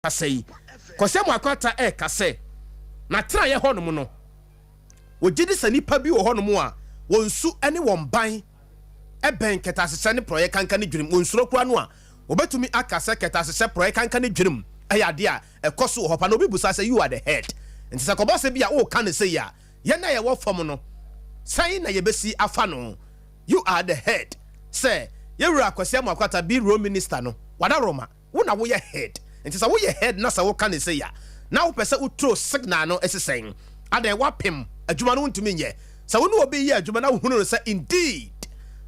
Kasa yi, Kwasi Amoako-Attah ɛreka sɛ n'atenaeɛ hɔnom no, wɔgye di sɛ nnipa bi wɔ hɔnom a wɔn su ne wɔn ban bɛn kɛtɛasehyɛ ne porɔeɛ kanka ne dwirim. Wɔnsuro koraa no a, wɔbɛtumi aka sɛ kɛtɛasehyɛ, porɔeɛ kanka ne dwirim yɛ adeɛ a ɛkɔ so wɔ hɔ pa. Na obi busa sɛ, "You are the head, nti sɛ kɔbɔ sɛ bi a woka no sei a, yɛn a yɛwɔ fam no, sɛn na yɛbɛsi afa no?" You are the head sɛ yɛwura Kwasi Amoako-Attah bi, road minister no, wada Roma, wo na woyɛ head. Nti sɛ woyɛ head na sɛ woka ne sei a, na wopɛ sɛ woturo signal no ɛsi sɛn adan wapem adwuma no wontumi nyɛ sɛ wo ne obi yɛ adwuma na wohunu no sɛ indeed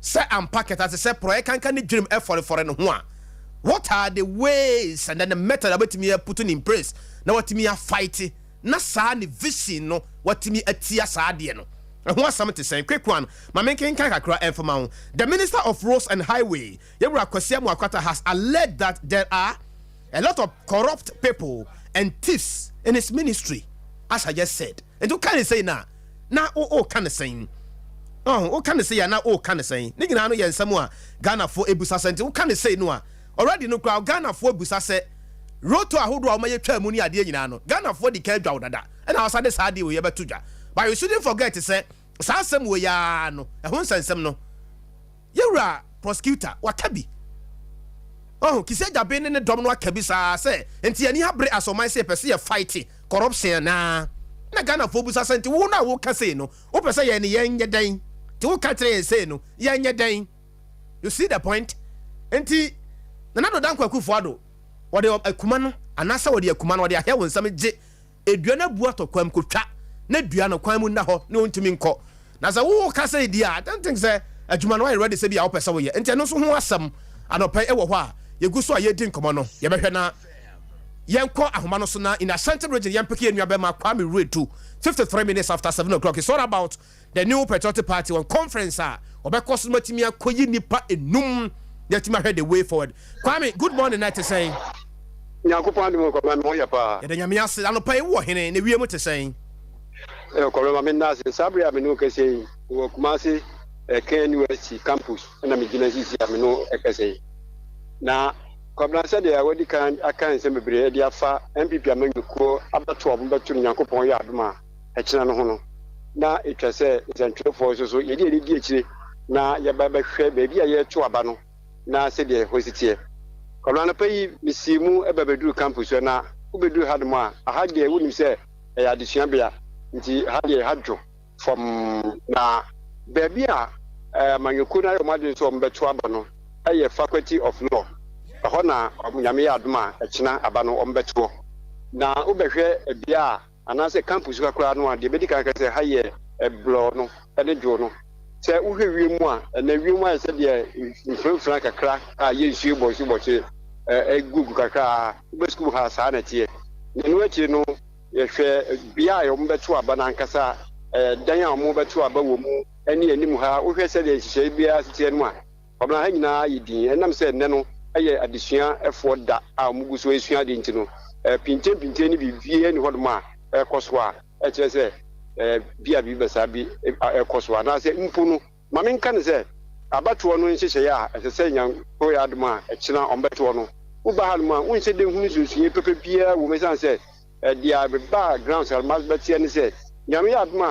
sɛ ampa kɛta sɛ porɔyɛ kanka ne dwirim ɛfɔrefɔre ne ho a, what are the ways and then the method a wobɛtumi put in place na watumi afight na saa ne vision no watumi atia saa adeɛ no? Ɛho asɛm te sɛn? Quick one, ma menkenkan kakra ɛmfama ho. The Minister of Roads and Highway, yɛwura Kwasi Amoako-Attah, has alleged that there are a lot of corrupt people and thieves in his ministry, as I just said. Nti woka ne sɛn na woka ne sɛn? Ɔho woka ne sɛn a na woka ne sɛn? Ne nyinaa no yɛ nsɛm a Ghanafoɔ ebusa sɛ, nti woka ne sɛn no a, already no koraa Ghanafoɔ ebusa sɛ roto ahodoɔ a wɔayɛ twa mu ne adeɛ nyinaa no, Ghanafoɔ di kan adwa wo dada ɛna wɔsa de saa adeɛ wɔ yɛbɛto dwa. But you shouldn't forget sɛ saa asɛm wɔ yaa no, ɛho nsɛnsɛm no, yɛwura prosecutor waka bi. Ɔho Kissi Agyebeng ne ne dɔm no aka bi saa sɛ nti yɛni abere asɔman sɛ yɛpɛ sɛ yɛ fight corruption naa na Ghanafoɔ busa sɛ, nti wo no a woka sei no, wopɛ sɛ yɛn ne yɛn nyɛ dɛn? Nti woka kyerɛ yɛn sei no, yɛn nyɛ dɛn? You see the point? Nti Nana Addo Dankwa Akufo Addo wɔde akuma no anaasɛ wɔde akuma no wɔde ahɛ wɔn nsam gye edua no abu atɔ kwan mu kotwa na dua no kwan mu nna hɔ na wɔntumi nkɔ. Na sɛ wo ka sɛ di a, I don't think sɛ adwuma no wayɛ ready sɛ bi a wopɛ sɛ woyɛ. Nti ɛno nso ho asɛm anɔpɛ ɛwɔ hɔ a yɛgu so a yɛdi nkɔmmɔ no. Yɛbɛhwɛ na yɛnkɔ ahoma no so na in Ashanti Region yɛmpeke yɛn nua bɛma Kwame Redu. 53 minutes after 7 o'clock, it's all about the New Patriotic Party on conference a ɔbɛkɔ so no, matumi akɔyi nipa enum na yɛtumi ahwɛ the way forward. Kwame, good morning, na ɛte sɛn? Nyankopɔn adom, kɔma me ho yɛ paa. Yɛda Nyame ase. Anɔpa yi wɔ hene na wiem te sɛn? Kɔma ma menna ase. Saa bere a me ne wo kɛsɛ yi, wɔ Kumase KNUST campus ɛna megyina sisi a me ne wo ɛkɛsɛ yi. Na Kwabena, sɛdeɛ wadi kan aka nsɛm bebree de afa NPP amanyɔkuo abɛto a wɔbɛto no, Nyankopɔn yɛ adom a ɛkyena no ho no, na ɛtwa sɛ nsɛntwerɛfoɔ nso so yɛde yɛde di akyire na yɛba bɛhwɛ baabi a yɛreto aba no na sɛdeɛ ɛhɔ si teɛ. Kwabena, anɔpa yi mesii mu ba bɛduru campus hɔ, na wobɛduru hanom a, aha deɛ wonim sɛ ɛyɛ adesuabea, nti ha deɛ ha dwo fam. Na baabi a amanyɔkuo no ayɛ wɔn adwene sɛ wɔbɛto aba no ɛyɛ Faculty of Law. Ɛhɔ na Nyame yɛ adom a ɛkyena aba no wɔbɛtoɔ. Na wobɛhwɛ bea a anaasɛ campus ha koraa no a, deɛ bɛdi kan ka sɛ ha yɛ ɛblɔ no ne dwo no. Sɛ wohwɛ wiem a, ɛnɛ wiem ayɛ sɛ deɛ mframfra kakra a yɛ nsuo bɔ nsuo bɔkye ɛgugu kakra a wobɛ sukuu ha, saa na ɛteɛ. Na ɛno akyire no, yɛhwɛ bea a wɔbɛto aba no ankasa, dan a wɔbɛto aba wɔ mu ne anim ha, wohwɛ sɛdeɛ nhyehyɛe biara teɛ no a, ɔbɛn ha nyinaa yɛ din. Ɛnam sɛ nnɛ no yɛ adesuafoɔ da a wɔgu so esua adeɛ nti no, pintɛn ne biribiara ni hɔnom a ɛrekɔ so a ɛkyerɛ sɛ bi a biribi bɛsaa bi ɛrekɔ so. Anaasɛ mpo no, maame nka ne sɛ abatoɔ no nhyehyɛeɛ a ɛsɛ sɛ Nyanko yɛ adom a ɛkyena ɔmbɛtoɔ no, woba hanom a wonhyɛ de hunu nsonsonoeɛ pɛpɛ biara wɔ mu, ɛsiane sɛ deɛ mebaa grounds a bɛteɛ ne sɛ Nyame yɛ adom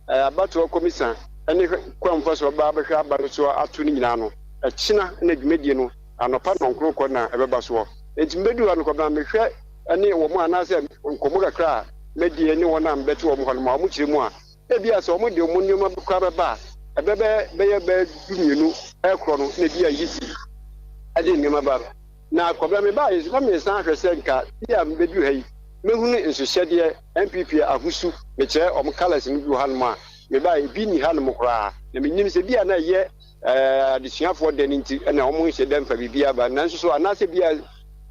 a abatoɔ kɔmisa ne kwan mfa so ɔbaa bɛhwɛ aba no so ato no nyinaa no, ɛkyena na dwumadie no anɔpa 9 kɔ na ɛbɛba soɔ. Nti mbɛduru ha no, kɔbena mehwɛ ne wɔn anaasɛ nkɔmmɔ kakra a mɛdie ne wɔn a mbɛto wɔn hɔ no ma wɔn kyerɛ mu a, ebi a sɛ wɔn de wɔn nneɛma koraa bɛba a, ɛbɛbɛ bɛyɛ bɛyɛ 12 ɛkorɔ no na ebi a yi si ɛde nneɛma ba. Na kɔbena mebaa yi nso na mmeɛnsa ahwɛ sɛ nka bi a mbɛduru ha yi mɛhunu nsohyɛdeɛ NPP ahosu, mekyerɛ wɔn colours no bi wɔ hanom a mebaa ebi ni hanom koraa. Na menim sɛ bi a na ɛyɛ adesuafoɔ dɛ no nti ɛna wɔn nhyɛ dɛ mfa biribi aba, nanso so anaasɛ bi a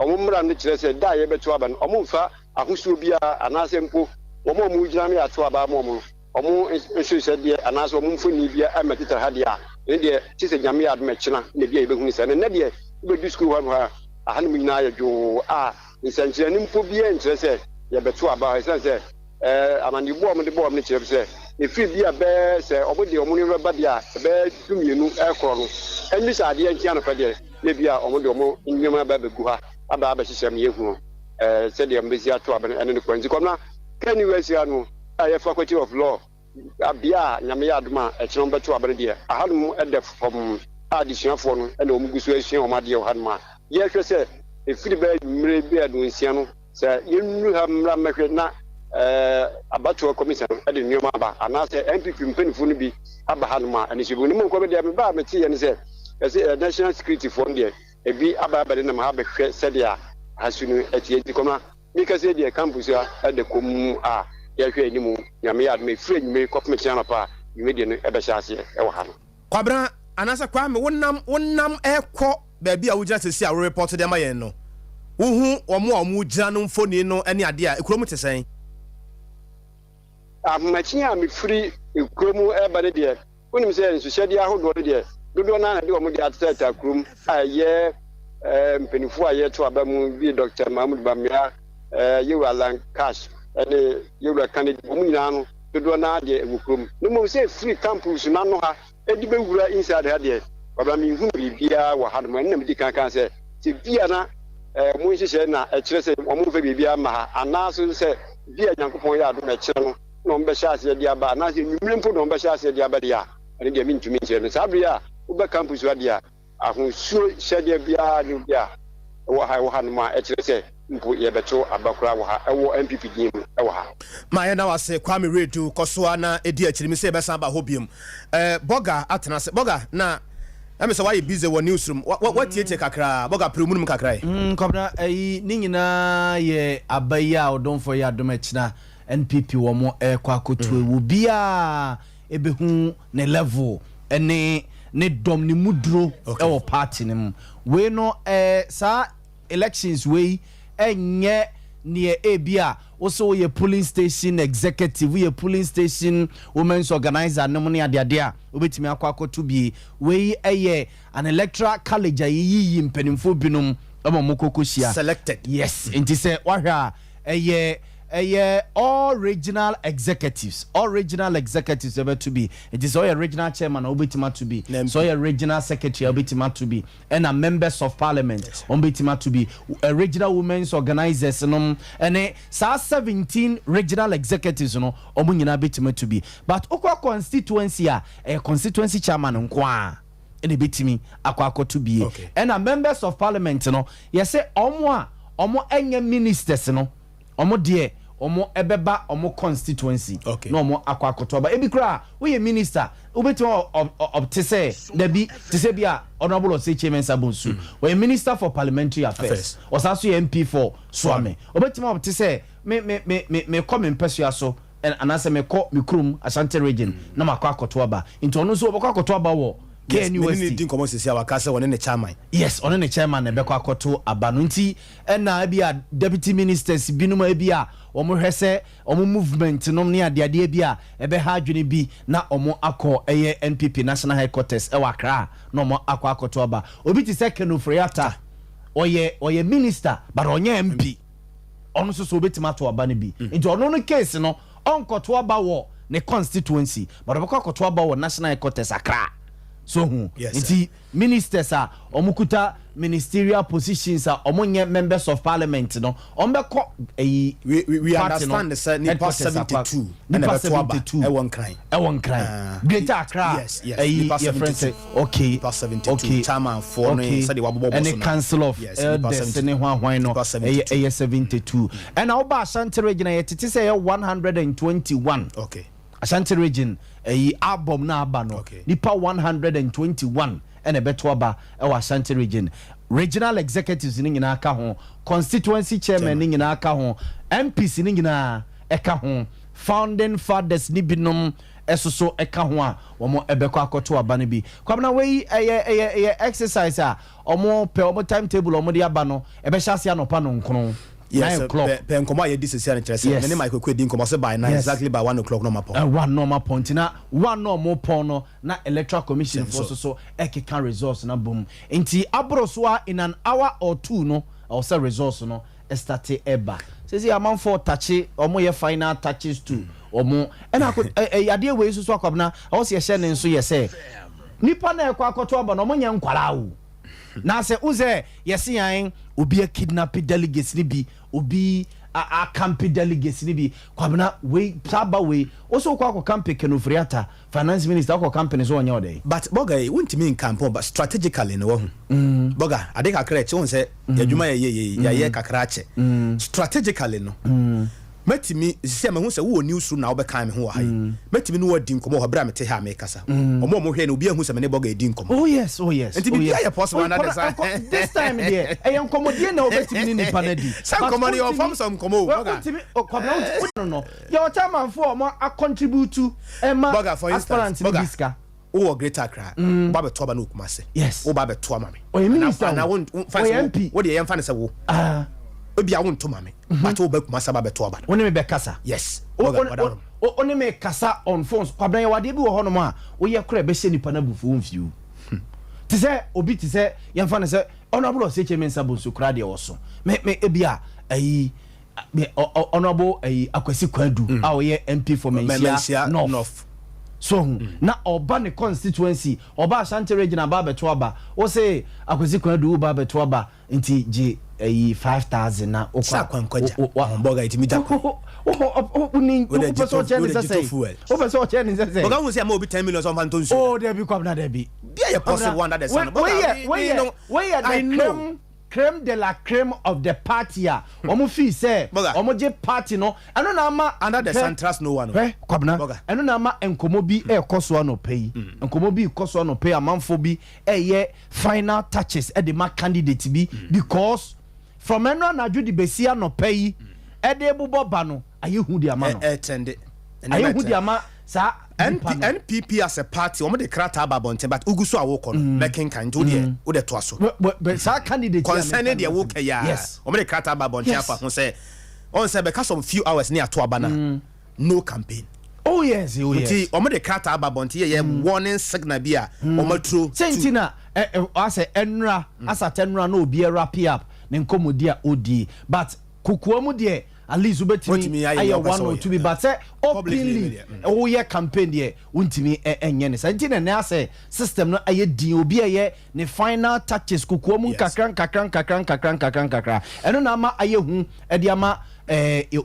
wɔn mmara no kyerɛ sɛ da a yɛbɛto aba no wɔn mfa ahosuo biara, anaasɛ mpo wɔn a wɔn gyina no yɛ ato aba ama wɔn no wɔn nsohyɛdeɛ anaasɛ wɔn mfoni bi ama tetare ha deɛ a, ɛno deɛ kye sɛ Nyame yɛ adom ɛkyena na bi a yɛbɛhunu sɛ. Na nnɛ deɛ wobɛdu sukuu hɔ a, ahanom nyinaa yɛ dwoo a nsɛnkyerɛnne mpo biara nkyerɛ sɛ yɛbɛto aba, ɛsiane sɛ amanebɔ a wɔde bɔ wɔn no kyerɛ sɛ efiri bi a bɛɛ sɛ wɔde wɔn nneɛma bɛba deɛ a, ɛbɛyɛ 12 ɛkorɔ no ɛnni sɛ adeɛ nkyɛn anɔpɛ deɛ na bi a wɔde wɔn nneɛma ba bɛgu ha aba abɛhyehyɛ mu yɛhunu. Sɛdeɛ wɔbɛsi ato aba no ɛne no kɔ. Nti Kwabena, KNUST ha no a ɛyɛ Faculty of Law, bea a Nyame yɛ adom a ɛkyena wɔbɛto aba no deɛ, ahanom da fam a adesuafoɔ no na wɔn gu so resua wɔn adeɛ wɔ hanom a yɛrehwɛ sɛ ɛfiri bɛyɛ anwummere bɛyɛ nnɔnsia no sɛ yɛnnuru ha mmra mmɛhwɛ na abatoɔ kɔmisa no de nneɛma aba anaasɛ NPP mpanimfoɔ no bi aba hanom a ɛno nso yɛbɛhu. Na mmom Kwabena deɛ mebaa meteeɛ ne sɛ yɛse National Security foɔ no deɛ Ebi aba abɛnenam ha abɛhwɛ sɛdeɛ ha su no teɛ. Nti kɔma meka sei deɛ, campus ha da komm a yɛhwɛ anim, Nyame yɛ adom a ɛfiri anwummere kɔpem kyena anɔpa a dwumadie no bɛhyɛ aseɛ wɔ ha no. Kwabena anaasɛ Kwame wonam wonam rekɔ baabi a wogyina seesei a worepɔto de ama yɛn no, wohu wɔn a wɔgyina no mfoni no ne adeɛ a, kurom te sɛn? Ahomakye a mefiri kurom reba no deɛ, Wonim sɛ nsuhyɛdeɛ ahodoɔ no deɛ, dodoɔ no ara na ɛde wɔn deɛ atetaataa kurom a ɛyɛ mpanimfoɔ a yɛreto aba mu bi Dɔkta Mahmoud Bawumia, Yewura Alan Cash ne Yewura Kennedy, wɔn nyinaa no dodoɔ no ara deɛ ɛwɔ kurom. Na mmom sɛ ɛfiri campus no ano ha de bɛwura inside ha deɛ, Kwabena menhunu biribiara wɔ hanom. Ɛno na medi kan kaa sɛ, sɛ bia na wɔn nhyehyɛe na ɛkyerɛ sɛ wɔmfa biribiara mma ha, anaa nso sɛ bia Nyankopɔn yɛ adom ɛkyerɛ no na wɔbɛhyɛ aseɛ de aba, anaasɛ anwummerɛ mpo na wɔbɛhyɛ aseɛ de aba deɛ a, ɛno deɛ mentumi nkyerɛ no. Saa berɛ yi a woba campus ha deɛ a, ahosuo hyɛdeɛ biara nni obi a ɛwɔ ha ɛwɔ hanom a ɛkyerɛ sɛ mpo yɛbɛto aba koraa wɔ ha ɛwɔ NPP din mu ɛwɔ ha. Ma yɛnda wo ase Kwame Redu, kɔ so ara na di akyiri me sɛ yɛbɛsan aba hɔ biom. Eh, Bɔga atena ase. Bɔga, na ɛme sɛ woayɛ busy wɔ news room. Wa, wa, woatietie kakra. Bɔga, pere wo munum kakra ɛ. Mm, Kwabena, ayi, ne nyinaa yɛ aba yi a ɔdomfoɔ yɛ adom ɛkyena NPP wɔn ɛrekɔ akɔtu awu obiara ɛbɛhu ne level ɛne ne dɔm ne mu duro ɛwɔ party no mu. Wei no ɛɛ saa elections wei ɛnyɛ neɛ ebi a wosɛ woyɛ polling station executive, woyɛ polling station women's organizer nom ne adeade a wobɛtumi akɔ akɔto bie. Wei ɛyɛ an electoral college a yɛyiyi mpanimfoɔ binom ma wɔn kɔ kɔhyia. Selected. Yes, nti sɛ woahwɛ a ɛyɛ ɛyɛ all regional executives, all regional executives ɛbɛto bi. Nti sɛ woyɛ regional chairman a wobɛtumi ato bi, sɛ woyɛ regional secretary a wobɛtumi ato bi, ɛna members of parliament wɔn bɛtumi ato bi, regional women's organisers nom ɛne saa 17 regional executives no wɔn nyinaa bɛtumi ato bi. But wokɔ constituency a ɛyɛ constituency chairman nko ara ɛna ɛbɛtumi akɔ akɔto bie. Ɛna members of parliament no yɛsɛ wɔn a wɔn ɛnyɛ ministers no wɔn deɛ wɔn ɛbɛba wɔn constituency na wɔn akɔ akɔto aba. Ebi koraa woyɛ minister wobɛtumi ɔpte sɛ dabi te sɛ bi a Honourable Osei Kyei-Mensah Bonsu ɔyɛ minister for parliamentary affairs, ɔsan so yɛ MP for Suame, ɔbɛtumi ɔpte sɛ me me me me mekɔ me mpɛsua so anaasɛ mekɔ me kurom Ashanti region na makɔ akɔto aba. Nti ɔno nso ɔbɛkɔ akɔto aba wɔ Yes, me ne no di nkɔmmɔ seesei a waka sɛ ɔne ne chairman. Yes, ɔne ne chairman na ɛbɛkɔ akɔto aba no. Nti ɛna ebia deputy ministers binom a ebia wɔhwɛ sɛ wɔn movement nom ne adeadeɛ bi a ɛbɛha adwene bi na wɔn akɔ ɛyɛ NPP national headquarters ɛwɔ Accra na wɔn akɔ akɔto aba. Obi te sɛ Ken Ofori-Atta, ɔyɛ ɔyɛ minister but ɔnyɛ MP. Ɔno nso so obetumi ato aba no bi. Nti ɔno no case no ɔnkɔto aba wɔ ne constituency but ɔbɛkɔ akɔto aba wɔ national headquarters Accra. So hu? Yes, Nti ministers a wɔn kuta ministerial positions a wɔn nyɛ members of parliament no wɔn bɛkɔ ɛyi We, we, we party no understand sɛ nipa headquarters akɔ 72 ɛna nipa ɛbɛto aba 72 ɛwɔ Nkran. ɛwɔ Nkran Ah, Greater Accra yes, yes, ɛyi nipa yɛfrɛ sɛ 72. okay Nipa 72 okay chairman foɔ ne okay sɛdeɛ wabobɔbɔ ɛne so no. council of Yes, nipa elders 72. ne hwan hwan no Nipa ɛyɛ 72. ɛyɛ 72 ɛna woba Ashanti region a yɛtete sɛ ɛyɛ 121 Okay. Ashanti region ɛyi album no aba no Okay. nipa 121 ɛna ɛbɛto aba ɛwɔ Ashanti region. Regional executives no nyinaa ka ho, constituency chairman no nyinaa ka ho, MPs no nyinaa ɛka ho, founding fathers no binom ɛsoso ɛka ho a wɔn ɛbɛkɔ akɔto aba no bi. Kwabena wei ɛyɛ ɛyɛ ɛyɛ exercise a wɔn pɛ wɔn time table a wɔn de aba no ɛbɛhyɛ ase anɔpa nɔnkron. Yes, 9 o'clock. Pɛ pɛ nkɔmɔ a yɛdi sisi a no kyerɛ sɛ Yes. me ne Mike Oquaye di nkɔmɔ ɔse by 9 Yes. exactly by 1 o'clock na ɔma pɔn. 1 na ɔma pɔn nti na 1 na ɔmo pɔn no na electoral commission foɔ So. nso so ɛkeka results no abom nti aboro so a in an hour or two no ɛwɔ sɛ results no ɛstate ɛba. Sɛsei amanfoɔ takye ɔmo yɛ final touches to ɔmo ɛna ako ɛ ɛ adeɛ wei nso so akwabena ɛwɔ sɛ yɛhyɛ ne nso yɛ sɛ nipa na ɛkɔ akɔto aba no ɔmo nyɛ nkwadaa o. Na sɛ wo sɛ yɛse yan obi a kidnap delegates ni bi, obi a camp delegates ni bi. Kwabena, wei saa ba wei wo so wokɔ akɔ camp Ken Ofori-Atta, finance minister, wokɔ camp ne so ɔnyɛ ɔdɛ. But bɔga yi, wontumi nkampo, but strategically no, wahu bɔga ade kakra ɛkyɛ wohu sɛ yɛadwuma yɛyɛ yɛ yɛayɛ kakra akyɛ. Strategically no, mɛtumi sɛ mahu sɛ wowɔ newsroom na wobɛka me ho wɔ ha yi, mɛtumi ne wɔadi nkɔmmɔ wɔ berɛ a mete ha a mekasa. Ɔmo a ɔmo hwɛ no, obi ahu sɛ mene bɔga ɛdi nkɔmmɔ. Oh yes. Nti biribiara yɛ possible under the sun. This time deɛ, ɛyɛ nkɔmmɔdie na wobɛtumi ne nipa no adi. Sɛ nkɔmmɔ no, yɛwɔ forms of nkɔmmɔ o, bɔga. Wontumi, Kwabena, wontumi no, yɛwɔ chairmanfoɔ a ɔmo acontribute ɛma Bɔga, for instance, aspirant no Bɔga, bi sika. Wowɔ Greater Accra, woba bɛto aba no wɔ Kumase. Woba bɛto ama me. Ɔyɛ minister o. Anaa fa Ɔyɛ sɛ MP. wo deɛ, yɛmfa no sɛ wo ebia wonto ma me, but woba Kumase aba bɛto aba no. Wo ne me bɛkasa. Yes, bɔga, ɔda hɔ. Wo ne me kasa on phones. Kwabena, yɛwɔ adeɛ bi wɔ hɔnom a woyɛ kora ɛbɛhyɛ nipa no abufuo mfiw te sɛ obi te sɛ, yɛmfa no sɛ Honorable Osei Kyei Mensah Bonsu koraa deɛ, wɔ so me ebi a ayi me Honorable ayi Akwasi Kwadu a ɔyɛ MP for Manhyia Manhyia North. North. So hu na ɔba ne constituency, ɔba Ashanti Region aba abɛto aba, wo se Akwasi Kwadu, woba abɛto aba nti gye ayi 5,000 na wokɔ. Sɛ akwankwagya bɔga ɛtumi gya kwan. Wopɛ Wode sɛ ɔkyɛ ne wode sɛ gye to sɛ fuel. wopɛ sɛ ɔkyɛ ne sɛ sɛ Bɔga, hu sɛ ama obi 10 million sɛ ɔmfa ntɔ nsuo. Oh, dabi, Kwabena, dabi. Bia yɛ possible under the sun. Bɔga, Weyɛ weyɛ I the know. creme de la creme of the party a wɔn fi sɛ Bɔga. wɔn gye party no, ɛno na ama Under the sun, trust no one. Hwɛ, Kwabena, Bɔga. ɛno na ama nkɔmɔ bi ɛrekɔ so anɔpɛ yi, nkɔmɔ bi rekɔ so anɔpɛ yi, amanfo bi ɛyɛ final touches ɛde ma candidate bi, because from ɛno anadwo de besi anɔpɛ yi ɛde bobɔ ba no, ayɛ hu de ama no. Ɛ trend. Ayɛ hu de ama saa nipa NP, no. NPP as a party, wɔn de krataa ba abɔnten, but ugu so a wokɔ no mɛkenkan, nti wodeɛ wode toa so. Saa candidate yi a Concerning meka deɛ no woka yi a, wɔn de krataa ba abɔnten afa ho sɛ ɔn sɛ bɛka some few hours ne ato aba na no campaign. Oh yes. Nti wɔn de krataa ba abɔnten yɛ warning signal bi a wɔn aturo. Sɛ nti na ɛ asɛ ɛnura asatɛ nura na obi wrap up ne nkɔmɔdi a odi, but kokoa mu deɛ, at least wobɛtumi Wotumi ayɛ ayɛ nea wopɛ one sɛ or woyɛ. two bi, but sɛ Publicly openly deɛ, woyɛ campaign deɛ, wontumi ɛnyɛ ne sa. Nti na ɛnɛ asɛ system no ayɛ din, obi ɛyɛ ne final touches kokoa mu nkakra nkakra nkakra nkakra nkakra nkakra. Ɛno na ama ayɛ hu ɛde ama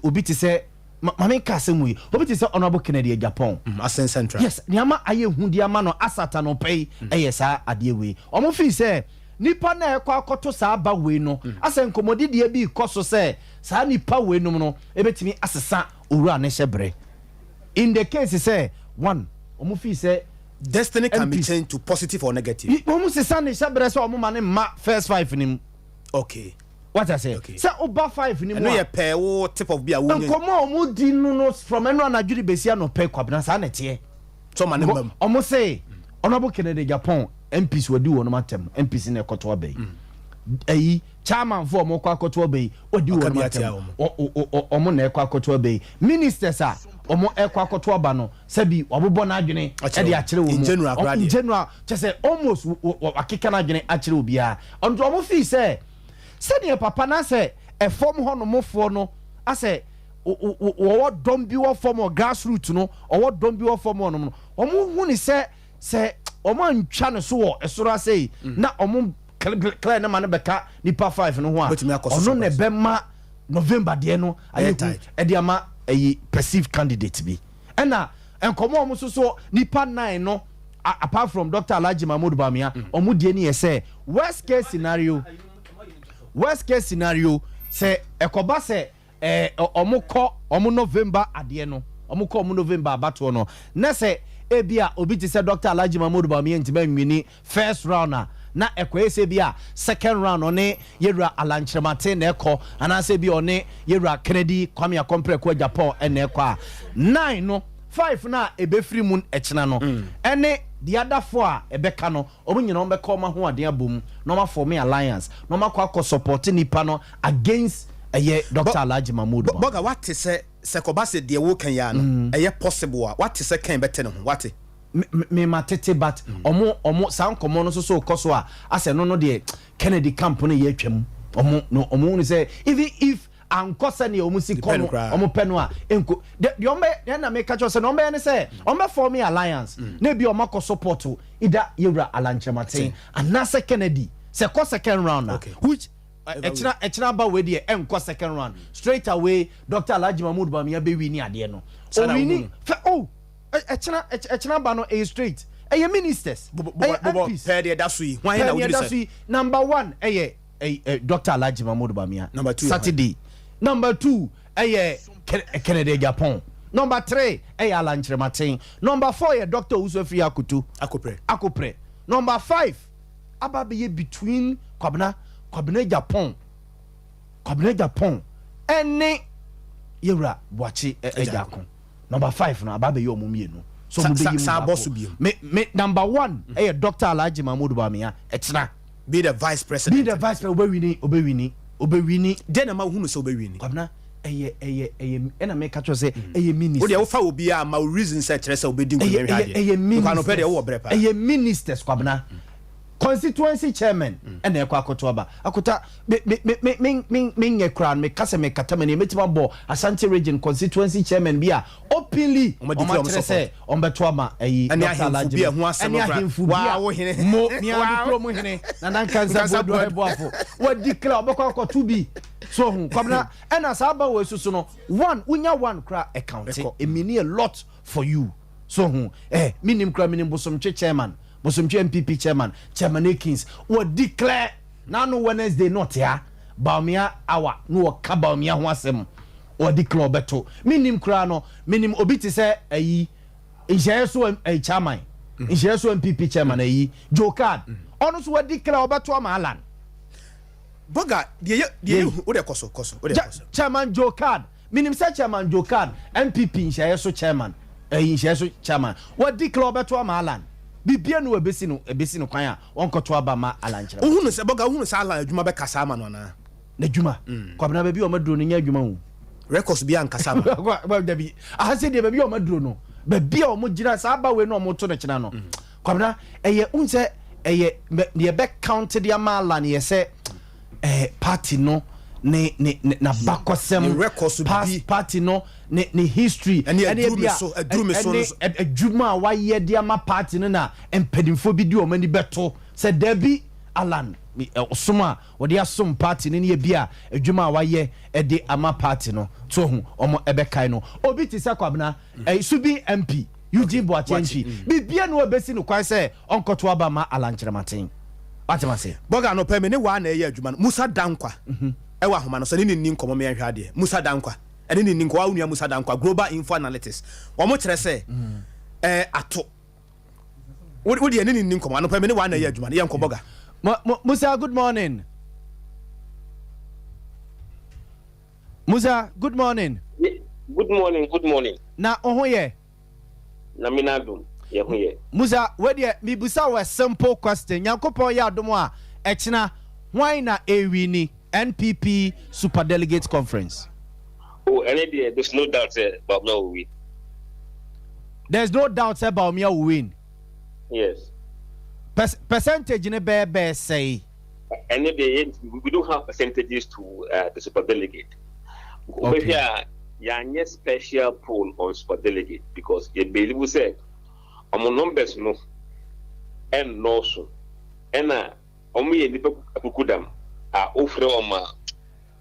obi te sɛ maame nka asɛm yi, obi te sɛ Honourable Kennedy Agyapong. Assin Central. Yes, nneɛma ayɛ hu de ama no asata no pɛ yi, ɛyɛ saa adeɛ wei. Ɔmo fi sɛ nipa na ɛkɔ akɔto saa aba wei no, asɛ nkɔmɔdidiɛ bi kɔ so sɛ saa nipa wei nom no ebɛtumi asesa owura ne hyɛ brɛ in the case sɛ one, ɔmo fi sɛ Destiny can be MPs. changed to positive or negative. Ɔmo sesa ne hyɛ brɛ sɛ ɔmo ma ne mma first five ni mu. Wata sɛ sɛ ɔba five ni mu Ɛno a yɛ pɛɛ wo tip of bi a wonye. Nkɔmɔ a ɔmo di no from ɛno anadwo de besi anɔpɛ, Kwabena, saa na ɛteɛ. Sɛ ɔma ne mma mu. Ɔmo se Honourable Kennedy Agyapong, MPs wadi wɔn atɛm, MPs na ɛkɔtɔ aba yi, ɛyi chairman fo ɔmo kɔ akɔtɔ aba yi, wadi Ɔka wɔn bi atia atɛm. Ɔmo na ɛkɔ akɔtɔ aba yi, ministers a ɔmo ɛkɔ akɔtɔ aba no, sɛbi wabobɔ n'adwene Akyerɛ ɛde wɔn. akyerɛ wɔn In mu. general koraa In deɛ. general, kyɛ sɛ almost wakeka n'adwene akyerɛ obiara. Ɔno ɔmo fi sɛ sɛdeɛ papa na sɛ ɛfɔm hɔ nomfoɔ no asɛ wɔwɔ dɔm bi wɔ fam wɔ grassroot no, ɔwɔ dɔm bi wɔ fam hɔ nom no, ɔmo hu ne sɛ ɔmo antwa ne so wɔ ɛsoro ase yi na ɔmo clear ne ma no bɛka nipa five no ho a, Bɛtumi akɔ so ɔno na surprise. ɛbɛma November deɛ no Ɛyɛ ayɛ hu tight. ɛde ama ɛyi perceived candidate bi. Ɛna nkɔmɔ a ɔmo nso so nipa nine no, apart from Dr Alhaji Mahmood Bawumia, ɔmo die ne yɛ sɛ worst case scenario sɛ ɛkɔba sɛ ɔmo kɔ ɔmo November adeɛ no, ɔmo kɔ ɔmo November abatoɔ no, na sɛ ebi a obi te sɛ Dr Alhaji Mahmood Bawumia ntoma nwini first round a, na ɛkɔyɛ sɛ bi a second round ɔne yɛwura Alan Kyerematen na ɛkɔ, anaasɛ bi ɔne yɛwura Kennedy Kwame Akɔmprɛko Agyapong ɛna ɛkɔ a, nine no, five no a ɛbɛfiri mu ɛkyena no, ɛne the other four a ɛbɛka no, ɔmo nyinaa ɔmo bɛka ɔmo ahoɔden abom na ɔmo aform alliance na ɔmo akɔ support nipa no against ɛyɛ Dr Alhaji Mahmood Bawumia. Bɔga, wate sɛ kɔba sɛ deɛ woka yi a no ɛyɛ possible a, wate sɛ kɛn bɛte ne ho, wate? Me ma tete, but ɔmo saa nkɔmɔ no nso so kɔ so a, asɛ no deɛ, Kennedy camp no yɛ atwam. Ɔmo no, ɔmo hu sɛ even if ankɔ sɛnea ɔmo si kɔ Depend no koraa. ɔmo pɛ no a nko deɛ ɔmo bɛ deɛ na meka kyerɛ sɛ na ɔmo bɛyɛ ne sɛ ɔmo bɛ form alliance na ebi ɔmo akɔ support either yɛwura Alan Kyerematen anaasɛ Kennedy. Sɛ kɔ second round a, which ɛkyena ba wei deɛ, ɛnkɔ second round straight away. Dr Alhaji Mahmood Bawumia bɛ win adeɛ no. Saa na owini wohu no. Fɛ oh, ɛkyena ɛkyena ba no, ɛyɛ straight, ɛyɛ ministers, ɛyɛ bobɔ MPs. Pɛɛ deɛ da so yi, hwan na pɛɛ wogye nea di ɛda sɛ so yi, number one ɛyɛ Dr Alhaji Mahmood Bawumia. Number two yɛ hwan? Saturday, number two ɛyɛ Kennedy Agyapong, number three ɛyɛ Alan Kyerematen, number four yɛ Dr Owusu Afriyie Akoto. Akɔprɛ. Akɔprɛ. Number five aba bɛyɛ between Kwabena Agyapong ɛne yɛwura Boakye Agyarko. Number five no aba bɛyɛ ɔmo mmienu so ɔmo bɛyi mu saa bɔ baako. So bio. Me number one ɛyɛ Dr Alhaji Mahmood Bawumia ɛkyena. Be the vice president. Be the vice president. Obɛwin, obɛwin, obɛwin. Deɛ na ma wohunu sɛ wobɛwin? Kwabena, ɛyɛ ɛna meka kyerɛ sɛ ɛyɛ ministers. Wodeɛ wofa obiaa ma wo reason sɛ kyerɛ sɛ wobɛdi ɛyɛ nkonimhwɛ ɛyɛ adeɛ ɛyɛ because anɔpɛ ministers. Deɛ wowɔ berɛ paa. Ɛyɛ ministers, Kwabena. Constituency chairman ɛna ɛkɔ akoto aba akota. Me me me me me me me nyɛ koraa no, meka sɛ mekata m'ani, mɛtumi abɔ Ashanti Region constituency chairman bi a openly ɔmo ɔmo declare ɔmo akyerɛ sɛ ɔmo ama ɛyi ɛne Dr. ahemfo Alhaji bi a ɛho asɛm ɛne koraa. ahemfo bi Waa a wo hene. mo mea Waa me kurom hene Nana Nkansa Nkansa Boadu. Boadu. Boafo wa declare ɔbɛkɔ akɔto bi so ho. Kwabena, ɛna saa aba wɔ esusu no, one wonya one kora ɛcount. Ɛkɔ. It mean a lot for you so ho. Minim kora, minim Bosomtwe chairman, Bosomtwe NPP chairman, Chairman Akins, wɔ declare n'ano Wednesday not ya Bawumia hour no, wɔka Bawumia ho asɛm, wɔ declare ɔbɛto. Minim kora no, minim obi te sɛ ɛyi nhyɛn so ɛyi chairman, nhyɛn so NPP chairman, ɛyi Joe Card, ɔno nso wɔ declare ɔbɛto ama Alan. Bɔga deɛ yɛ deɛ yɛhu, wode kɔ so, kɔ so, wode kɔ so. Chairman Joe Card, minim sɛ Chairman Joe Card, NPP nhyɛeɛ so chairman, ɛyi nhyɛeɛ so chairman, wɔdi kla ɔbɛto ama Alan. Bibia no ebesi no kwan a wɔnkɔto aba ma Alan kyerɛ. Wohunu sɛ, bɔga, wohunu sɛ Alan adwuma bɛkasa ama no anaa? N'adwuma, Kwabena, baabi a ɔmaduro no nyɛ adwuma o. Records bi ankasa ma. Dabi, ahase deɛ, baabi a ɔmaduro no, baabi a ɔmo gyina saa aba wei no, ɔmo to no kyena no, Kwabena, ɛyɛ n sɛ ɛyɛ deɛ bɛ count de ama Alan yɛ sɛ party no ne n'abakɔsɛm. Ne records past bi. Party no ne history. Ɛne aduru me ebi a- so, aduru me so no ɛne so. Adwuma a wayɛ de ama party no na mpanimfoɔ bi di wɔn ani bɛto sɛ dabi, Alan ɔsom a wɔde asom party no ne yɛ bi a adwuma a wayɛ de ama party no to ho, ɔmo ɛbɛkae no. Obi te sɛ Kwabena Subi MP Eugene Boakye Antwi, bibia no wɔbɛsi no kwan sɛ ɔnkɔto aba ma Alan Kyerematen, watem ase. Bɔga, anɔpɛ me ne waa na ɛyɛ adwuma no, Musa Dankwa ɛwɔ ahoma no so, ne ne nni nkɔmmɔ. Meyɛhwɛ adeɛ, Musa Dankwa ɛne ne nni nkɔmmɔ. Wo nua Musa Dankwa, Global Info Analytics, wɔmo kyerɛ sɛ ato wo deɛ ne ne nni nkɔmmɔ. Anɔpɛ me ne waa na ɛyɛ adwuma no, yɛnkɔ, bɔga. Musa, good morning. Musa, good morning. Good morning, good morning. Na wo ho yɛ? Na me na adom, yɛ ho yɛ. Musa, wedeɛ mibusa wɔ simple question. Nyankopɔn yɛ adom a, ɛkyena hwan na ɛwin NPP Super Delegate Conference? Oh, ɛne deɛ, there's no doubt sɛ Bawumia will win. There's no doubt sɛ Bawumia will win? Yes. Percentage ne bɛɛ sɛe? Ɛne deɛ, we don't have percentages to the super delegate. Okay. Okay. A yɛanyɛ special poll on super delegate because yɛ believe sɛ ɔmo numbers no ɛnnɔɔso, ɛna ɔmo yɛ nipa akukudam a ofrɛ ɔmo a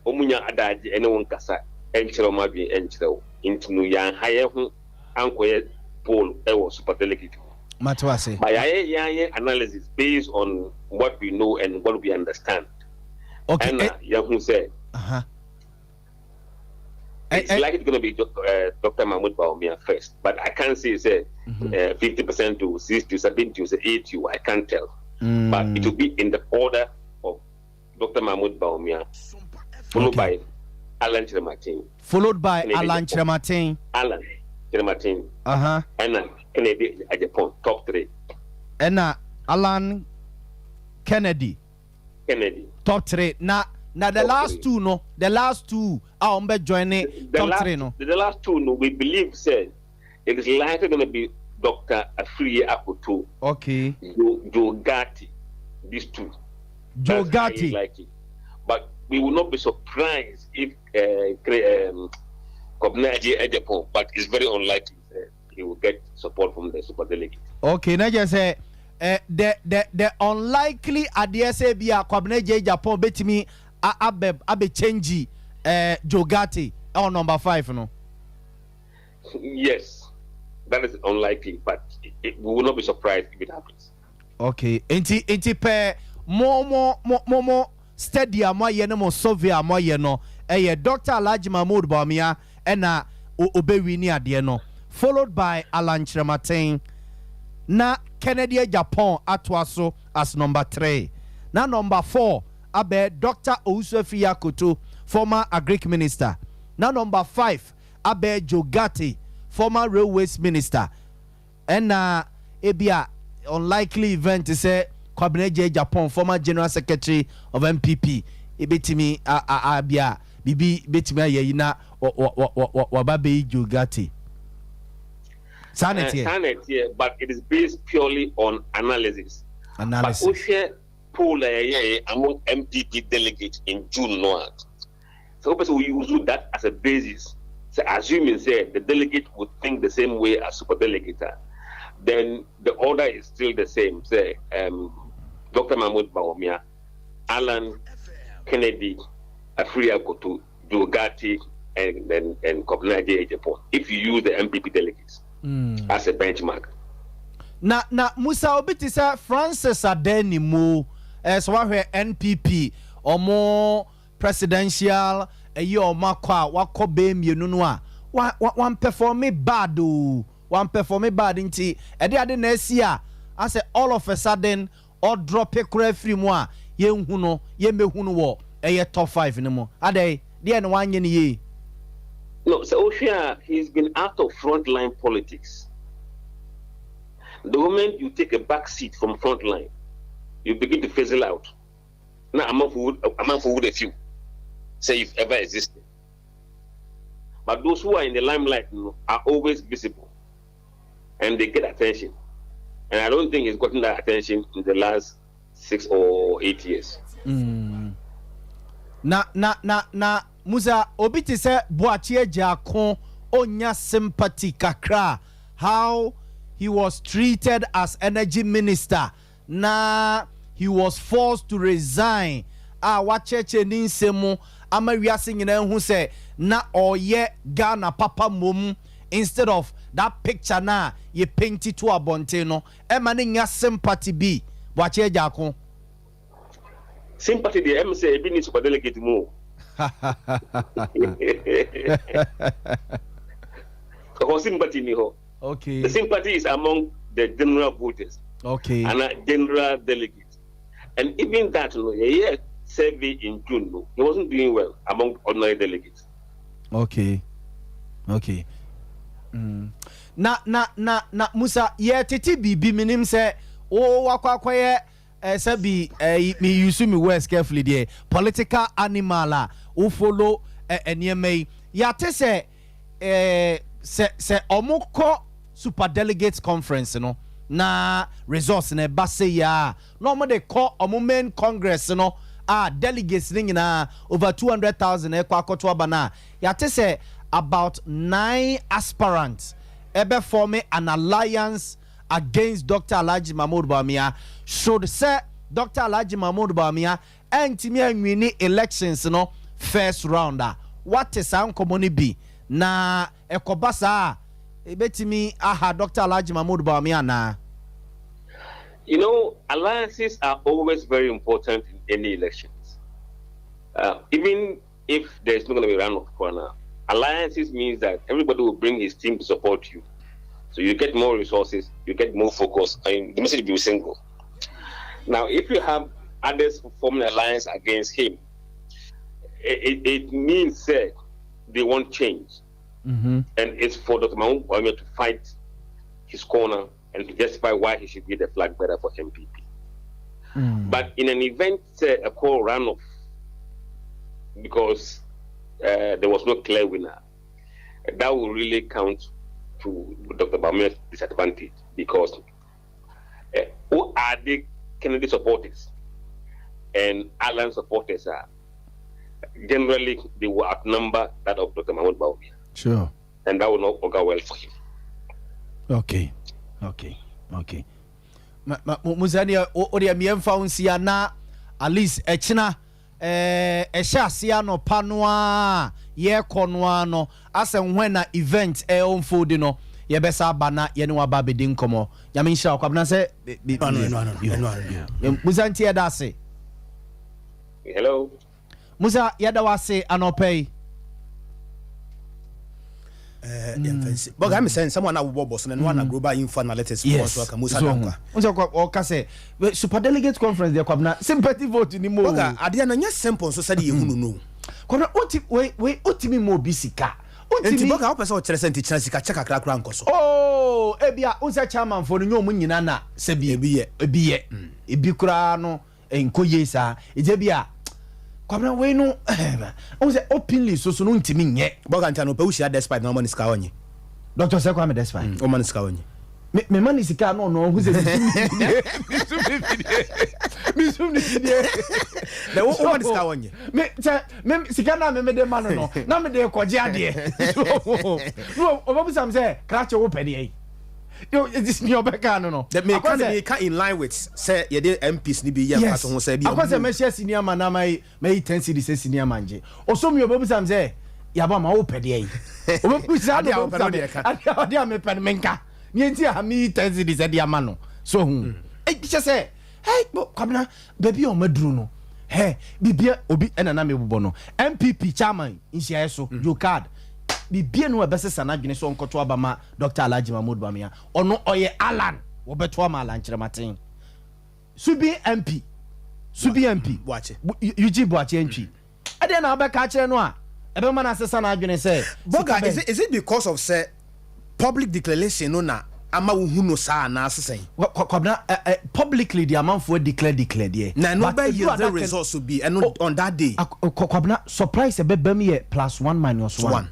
ɔmo nya adagye ɛne wɔn kasa ɛnkyerɛ ɔmo adwene ɛnkyerɛ wo, nti no yɛanha yɛn ho ankɔyɛ poll ɛwɔ super delegate mu. Mate wase. But yɛayɛ analysis based on what we know and what we understand. Ɛna yɛhu sɛ it's likely going to be Dr. Mahmoud Bawumia first, but I can't say 50% to 60, 70, to 80. I can't tell. But it will be in the order of Dr. Mahmoud Bawumia, followed by Alan Kyerematen. Followed by Kennedy Alan Agyapong. Kyerematen. Alan Kyerematen and Kennedy Agyapong, top three. Ɛna Alan Kennedy. Kennedy. Top three. Na the Top last three. two no, the last two a wɔn bɛ join ne The top last, three no? The last two, no, we believe said it is likely going to be Dr. Afriyie Akoto, Joe Gatti, these two. Joe That's highly Gatti. likely. But we will not be surprised if Kwabena Agyapong, but it's very unlikely he will get support from the super delegate. Okay, na kyerɛ sɛ The unlikely adeɛ sɛ bi a Kwabena Agyei Agyapong bɛtumi abɛ abɛ change Joe Ghartey ɛwɔ number 5 no. Yes, that is unlikely, but we will not be surprised if it happens. Okay, nti pɛ mo study a moayɛ ne mo survey a moayɛ no, ɛyɛ Dr. Alhaji Mahmood Bawumia ɛna obɛwi ne adeɛ no, followed by Alan Kyerematen, na Kennedy Agyapong atoa so as number 3, na number 4 abɛ Dr. Owusu Afriyie Akoto, former Agric Minister, na number 5 abɛ Joe Ghartey, former Railways Minister, ɛna ebia unlikely event sɛ Kwabena Agyei Agyapong, former General Secretary of NPP, ebetumi abia bibi betumi ayɛ yi na waba bɛyi Joe Ghartey. Saa na ɛteɛ. Saa na ɛteɛ, but it is based purely on analysis. Analysis. But wohwɛ poll a yɛyɛ among NPP delegates in June no a, so wopɛ sɛ we use that as a basis, so assuming sɛ the delegate would think the same way as super delegate, then the order is still the same. Sɛ Dr. Mahmoud Bawumia, Alan, Kennedy, Afriyie Akoto, Joe Ghartey, and Kwabena Agyapong, if you use the NPP delegates as a benchmark. Na Musa, obi te sɛ Francis Addai-Nimoh, sɛ wahwɛ NPP ɔmo presidential ɛyi, ɔmo akɔ a wakɔ bɛɛ mmienu no a, wa wa wanperform bad o, wanperform bad, nti ɛde ade na esi a asɛ all of a sudden ɔdrop koraa firi mu a yɛnhu no, yɛmmɛhu no wɔ ɛyɛ top 5 no mu adɛ deɛ na wanyɛ no yie? No, so wohwɛ, he's been out of frontline politics. The moment you take a back seat from frontline, you begin to fizzle out. Now, amanfoɔ would a few sɛ you've ever existed. But those who are in the limelight are always visible and they get attention. And I don't think he's gotten that attention in the last 6 or 8 years. Na Musa, obi te sɛ Boakye Agyarko onya sympathy kakra, how he was treated as Energy Minister na he was forced to resign, a wakyerɛkyerɛ ne nsɛm mu ama wiase nyinaa hu sɛ na ɔyɛ Ghana papa mmom instead of that picture na yɛ paint to abɔnten no, ɛma ne nya sympathy bi, Boakye Agyarko? Sympathy deɛ, ɛm sɛ ebi ni super delegate mu o. Ɔkɔ sympathy ni hɔ. The sympathy is among the general voters and general delegates. And even that, no, survey in June, no, he wasn't doing well among ordinary delegates. Okay. Na Musa, yɛtete biribi, menim sɛ wo wakɔ akɔyɛ sɛ bi me use me words carefully deɛ, political animal a wo follow nneɛma yi, yɛate sɛ ɔmo kɔ super delegates conference no na results na ɛba se yia a, na ɔmo de kɔ ɔmo main congress no a delegates ne nyinaa over 200,000 ɛkɔ akɔto aba no a, yɛate sɛ about nine aspirants ɛbɛ form an alliance against Dr. Alhaji Mahmood Bawumia should sɛ Dr. Alhaji Mahmood Bawumia ɛntumi anwin elections no first round a. Wate saa nkɔmmɔ no bi, na ɛkɔba saa a, ɛbɛtumi aha Dr. Alhaji Mahmood Bawumia anaa? Alliances are always very important in any elections. Even if there's not going to be runoff corner, alliances means that everybody will bring his team to support you. So you get more resources, you get more focus, and the message will be single. Now, if you have others forming an alliance against him, it means that they want change. And it's for Dr. Mahmoud Bawumia to fight his corner and to justify why he should be the flag bearer for NPP. But in an event, a call runoff, because there was no clear winner, that will really count to Dr. Bawumia's disadvantage because who are the Kennedy supporters and Alan supporters are generally they will outnumber that of Dr. Mahmoud Bawumia. And that will not augur well for him. Okay. Musa deɛ, wo deɛ mmiɛnfa wo nsia na at least ɛkyena ɛhyɛ aseɛ anɔpa no a yɛrekɔ no ara no, asɛ when na event ɛyɛ unfold no, yɛbɛsa aba na yɛne waba abɛdi nkɔmmɔ. Nyame nhyira wo, Kwabena, sɛ Musa nti yɛda ase. Hello. Musa, yɛda wo ase anɔpa yi. Bɔga mi sɛ nsɛm a na wobɔ bɔ so no, ɛno ana Global Info Analytics foɔ nso aka, Musa Dankwa. N sɛ ɔka sɛ super delegate conference deɛ, Kwabena, sympathy vote ni mo. Bɔga, adeɛ no nyɛ simple nso sɛde yɛhunu no. Kwabena, woti wei wei, wotumi ma obi sika. Nti bɔga, wopɛ sɛ ɔkyerɛ sɛ nti kyerɛ sika kyɛ kakra koraa nkɔ so? Oh, ebi a n sɛ chairman foɔ no nyɛ ɔmo nyina na sɛbi. Ebi yɛ. Ebi yɛ, ebi koraa no nkɔ yie saa. Nti ebi a, Kwabena, wei no n sɛ openly so no ntumi nyɛ. Bɔga, nti anɔpɛ wohyia Despite na ɔma ne sika, ɔnye? Dr. Sɛ Kwame Despite. Ɔma ne sika, ɔnye? Me ma ne sika no, ɔno ɔho sɛ misum ne fidie, misum ne fidie. Na wo ɔma ne sika, ɔnye? Me sɛ me sika na me de ma no, na me de kɔgye adeɛ so no, ɔbɛbusa mi sɛ, "Krakye, wo pɛ deɛ yi?" Ni ɔbɛka no. Meka ne meka in line with sɛ yɛde MPs ni bi yɛ mfa so ho sɛ bi. Akɔ sɛ mɛhyɛ senior man na mayi 10 cedis sɛ senior man gye ɔsɔ mi, ɔbɛbusa mi sɛ, "Yaba ma wo pɛ deɛ yi?" Ɔbɛbusa no, ɔbɛbusa mi adeɛ a mepɛ no, menka ní eti a mi 10 cedis ɛde ama no so hu kyɛ sɛ hey, Kwabena, baabi a ɔma duro no hɛ bibia obi ɛna na mebobɔ no NPP chairman nhyiaeɛ so Joe Card bibia no ɛbɛsesa n'adwene sɛ ɔnkɔto aba ma Dr. Alhaji Mahmood Bawumia. Ɔno ɔyɛ Alan, wɔbɛto ama Alan Kyerɛmaten. Subin MP, Subin MP Eugene Boakye Antwi, ɛdeɛ na wobɛka akyerɛ no a ɛbɛma no asesa n'adwene sɛ Boga, is it because of sɛ public declaration no na ama wohu no saa anaa sesɛn? Kwabena, publicly de amanfoɔ declare deɛ. Na ɛno bɛ yield the results bi ɛno on that day. Kwabena, surprise ɛbɛba mu yɛ plus one minus one.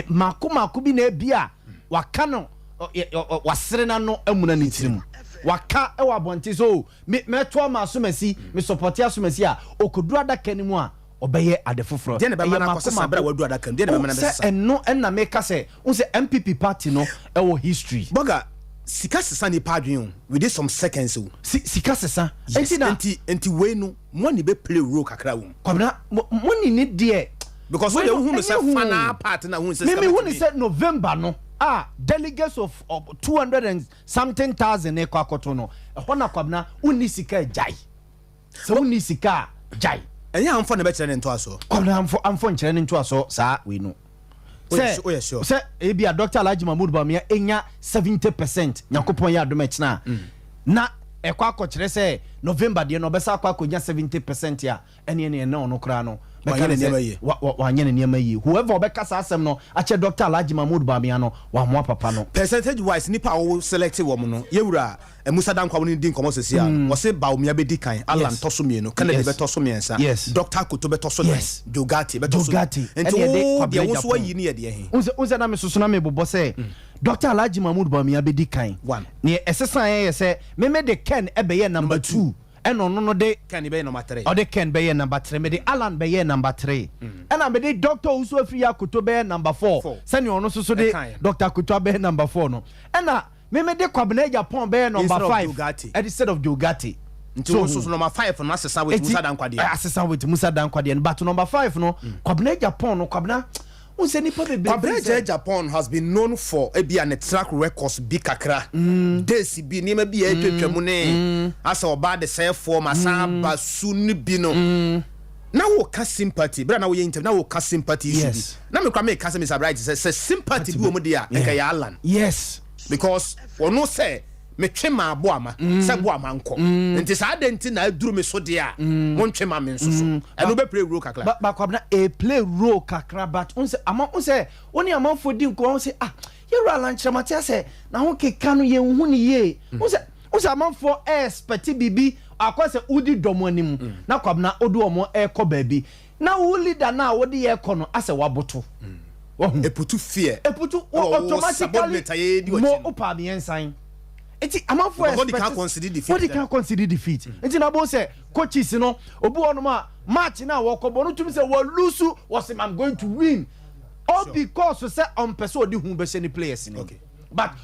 Mako mako bi na ebi a waka no, wasere n'ano amuna ne tirim, waka ɛwɔ abɔnten so, me mɛto ama asomasi, me support asomasi a okoduru adaka no mu a ɔbɛyɛ ade foforɔ. Deɛ na bɛma no akɔsesa berɛ a wadu adaka mu, deɛ na bɛma no bɛsesa? Sɛ ɛno ɛna meka sɛ n sɛ NPP party no ɛwɔ history. Bɔga, sika sesa nipa adwene o, within some seconds o. Sika sesa. Yes. Nti na nti wei no, money bɛ play role kakra wɔ mu. Kwabena, money ni deɛ. Because o de hu no sɛ final part na hu sɛ sika. Mimi hu ni sɛ November no a delegates of 200 and something thousand ne kɔ akɔto no, ɛhɔ na, Kwabena, wonni sika gyae sɛ wonni sika a gyae. Ɛnyɛ amfɔ na bɛkyerɛ ne ntoasoɔ. Kwabena, amfɔ nkyerɛ ne ntoasoɔ saa wei no sɛ sɛ ebi a Dr. Alhaji Mahmood Bawumia enya 70%, Nyankopɔn yɛ adom ɛkyena na ɛkɔ akɔkyerɛ sɛ November deɛ no ɔbɛsa akɔ akɔnya 70% a, ɛne ɛne ɔno koraa no bɛka ne sɛ wanyɛ ne nneɛma yie. Whoever ɔbɛka saa asɛm no akyɛ Dr. Alhaji Mahmood Bawumia no, wamoa papa no. Percentage wise, nipa a wɔwɔ select wɔn no, yɛwura Musa Dankwa wɔn di nkɔmɔ sisi a no, wɔsi Bawumia bɛdi kan, Alan tɔ so mmienu, Kennedy bɛtɔ so mmiɛnsa, Dr. Akoto bɛtɔ so nan, Joe Ghartey bɛtɔ so. Nti wo deɛ, wo nso wayi ne yɛ deɛ he? N sɛ na me soso na me bobɔ sɛ Dr. Alhaji Mahmood Bawumia bɛdi kan. One. Neɛ ɛsesa yɛ sɛ meme de Ken ɛbɛyɛ number two, ɛna ɔno no de Ken bɛyɛ number three. Ɔde Ken bɛyɛ number three, mede Alan bɛyɛ number three, ɛna mede Dr. Owusu Afriyie Akoto bɛyɛ number four, sɛnea ɔno nso so de Dr. Akoto abɛyɛ number four no, ɛna meme de Kwabena Agyapong bɛyɛ number five instead of Joe Ghartey. Nti wo nso number five no asesa with Musa Dankwa deɛ. Asesa with Musa Dankwa deɛ no, but number five no, Kwabena Agyapong no, Kwabena, n sɛ nipa bebree. Kwabena Agyapong has been known for ebi a ne track records bi kakra, days bi nneɛma bi a atwatwa mu ne asɛ ɔbaa de sɛ fɔm asan aba su ne bi no na woka sympathy bere na woyɛ interview na woka sympathy issue bi na mekora meka sɛ Mr Bright sɛ sympathy bi wɔ mu deɛ a, nka yɛ Alan because ɔno sɛ metwe ma Boama sɛ Boama nkɔ, nti saa de nti na aduru me so deɛ a, montwe ma me nso so, ɛno bɛ play role kakra. Ba Kwabena, e play role kakra, but n sɛ ama n sɛ wo ne amanfoɔ di nkɔmɔ sɛ, ah, yɛwura Alan Kyerɛmate sɛ na ho keka no yɛnhu ne yie. N sɛ amanfoɔ expect biribi akɔ sɛ wodi dɔm anim na, Kwabena, wode wɔn ɛrekɔ baabi na wo leader na a wode yɛ kɔ no asɛ waboto. Eputu fear. Eputu automatically mo opa mmiɛnsan nti amanfoɔ expect. Wɔde kan consider defeat. Wɔde kan consider defeat, nti na bɔ sɛ coaches no, obi wɔ nom a match na wɔkɔ bɔ no tumi sɛ wɔ lose, wɔsɛ, "I'm going to win," all because sɛ ɔmpɛ sɛ ɔde hu bɛhyɛ ne players ni. But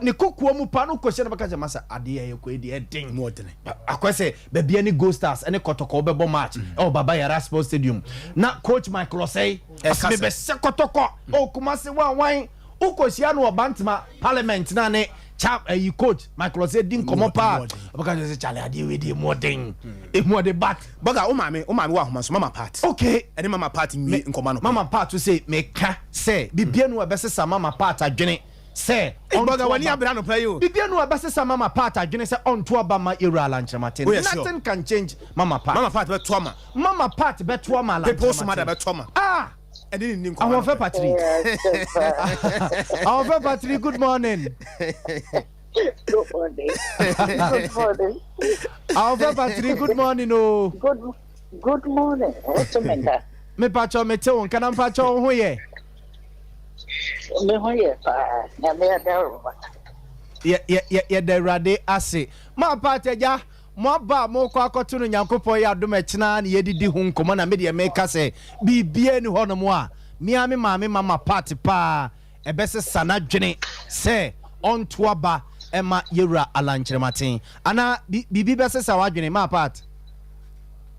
Ne kokoa mu paa no kɔhyia no bɛka sɛ masa adeɛ a yɛkɔ yi deɛ ɛden. Akɔ sɛ baabi ɛne Gold Stars ɛne Kɔtɔkɔ bɛbɔ match ɛwɔ Baba Yara Sports Stadium na coach Michael Osei ɔsɛ mebɛhyɛ Kɔtɔkɔ ɔ Kumasi wanwan wokɔhyia no wɔ Bantama Parliament na ne cha ɛyi coach Michael Osei di nkɔmɔ paa ɔbɛka sɛ kyale adeɛ wei deɛ emu ɔden emu ɔden but Bɔga wo maame wo maame wɔ ahoma so mama part. Okay. Ɛne mama part nwie nkɔmɔ anɔpa yi. Mama part sɛ meka sɛ bibia nu ɛbɛsesa mama part adwene sɛ ɔnto Bɔga w'ani aba. abere anɔpa yi o. Bibia nu ɛbɛsesa mama part adwene sɛ ɔnto aba ma Yewura Alan Kyerematen. Woyɛ sure? Nothing can change mama part. Mama part bɛto ama. Mama part bɛto ama Alan People so mother Kyerematen. bɛto ama. Ah! Ɛne ne nni nkɔmɔ Ahoɔfɛ anɔpa yi. Patri. Ahoɔfɛ Patri good morning. Good morning. Good morning. Ahoɔfɛ Patri good morning o. Good good morning. What's the matter? Mepakyɛw mete wo nka na mpakyɛw wo ho yɛ. Me ho yɛ paa. Nyame adawroma. Yɛ yɛ yɛ yɛda Awurade ase. Maa Pat agya, mo aba a mokɔ akɔto no Nyankopɔn yɛ adom ɛkyena na yɛdidi ho nkɔmmɔ na medeɛ meka sɛ biribiara ni hɔnom a me ara me maame mama Pat paa ɛbɛsesa n'adwene sɛ ɔnto aba ɛma Yɛwura Alan Kyerematen. Anaa bi biribi bɛsesa w'adwene Maa Pat?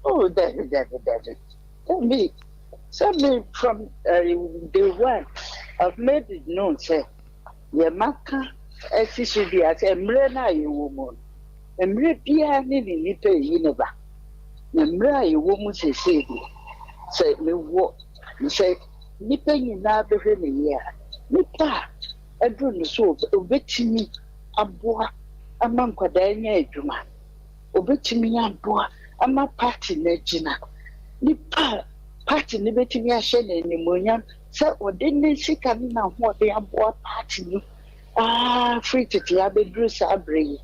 Oh, dabi dabi dabi. Sɛ me sɛ me from uh, day one I've made it known sɛ yɛ maka asi so dua sɛ mmerɛ no a yɛwɔ mu no mmerɛ biara ne ne nipa eyi ne ba na mmerɛ a yɛwɔ mu seesei deɛ sɛ mewɔ sɛ nipa nyinaa bɛhwɛ ne yie a nipa a ɛduru no so obɛtumi aboa ama nkwadaa anya adwuma obetumi aboa ama party no agyina. Nipa a party no betumi ahyɛ no animuonyam sɛ ɔde ne sika ne n'ahoɔden aboa party no aa firi tete abɛduru saa berɛ yi.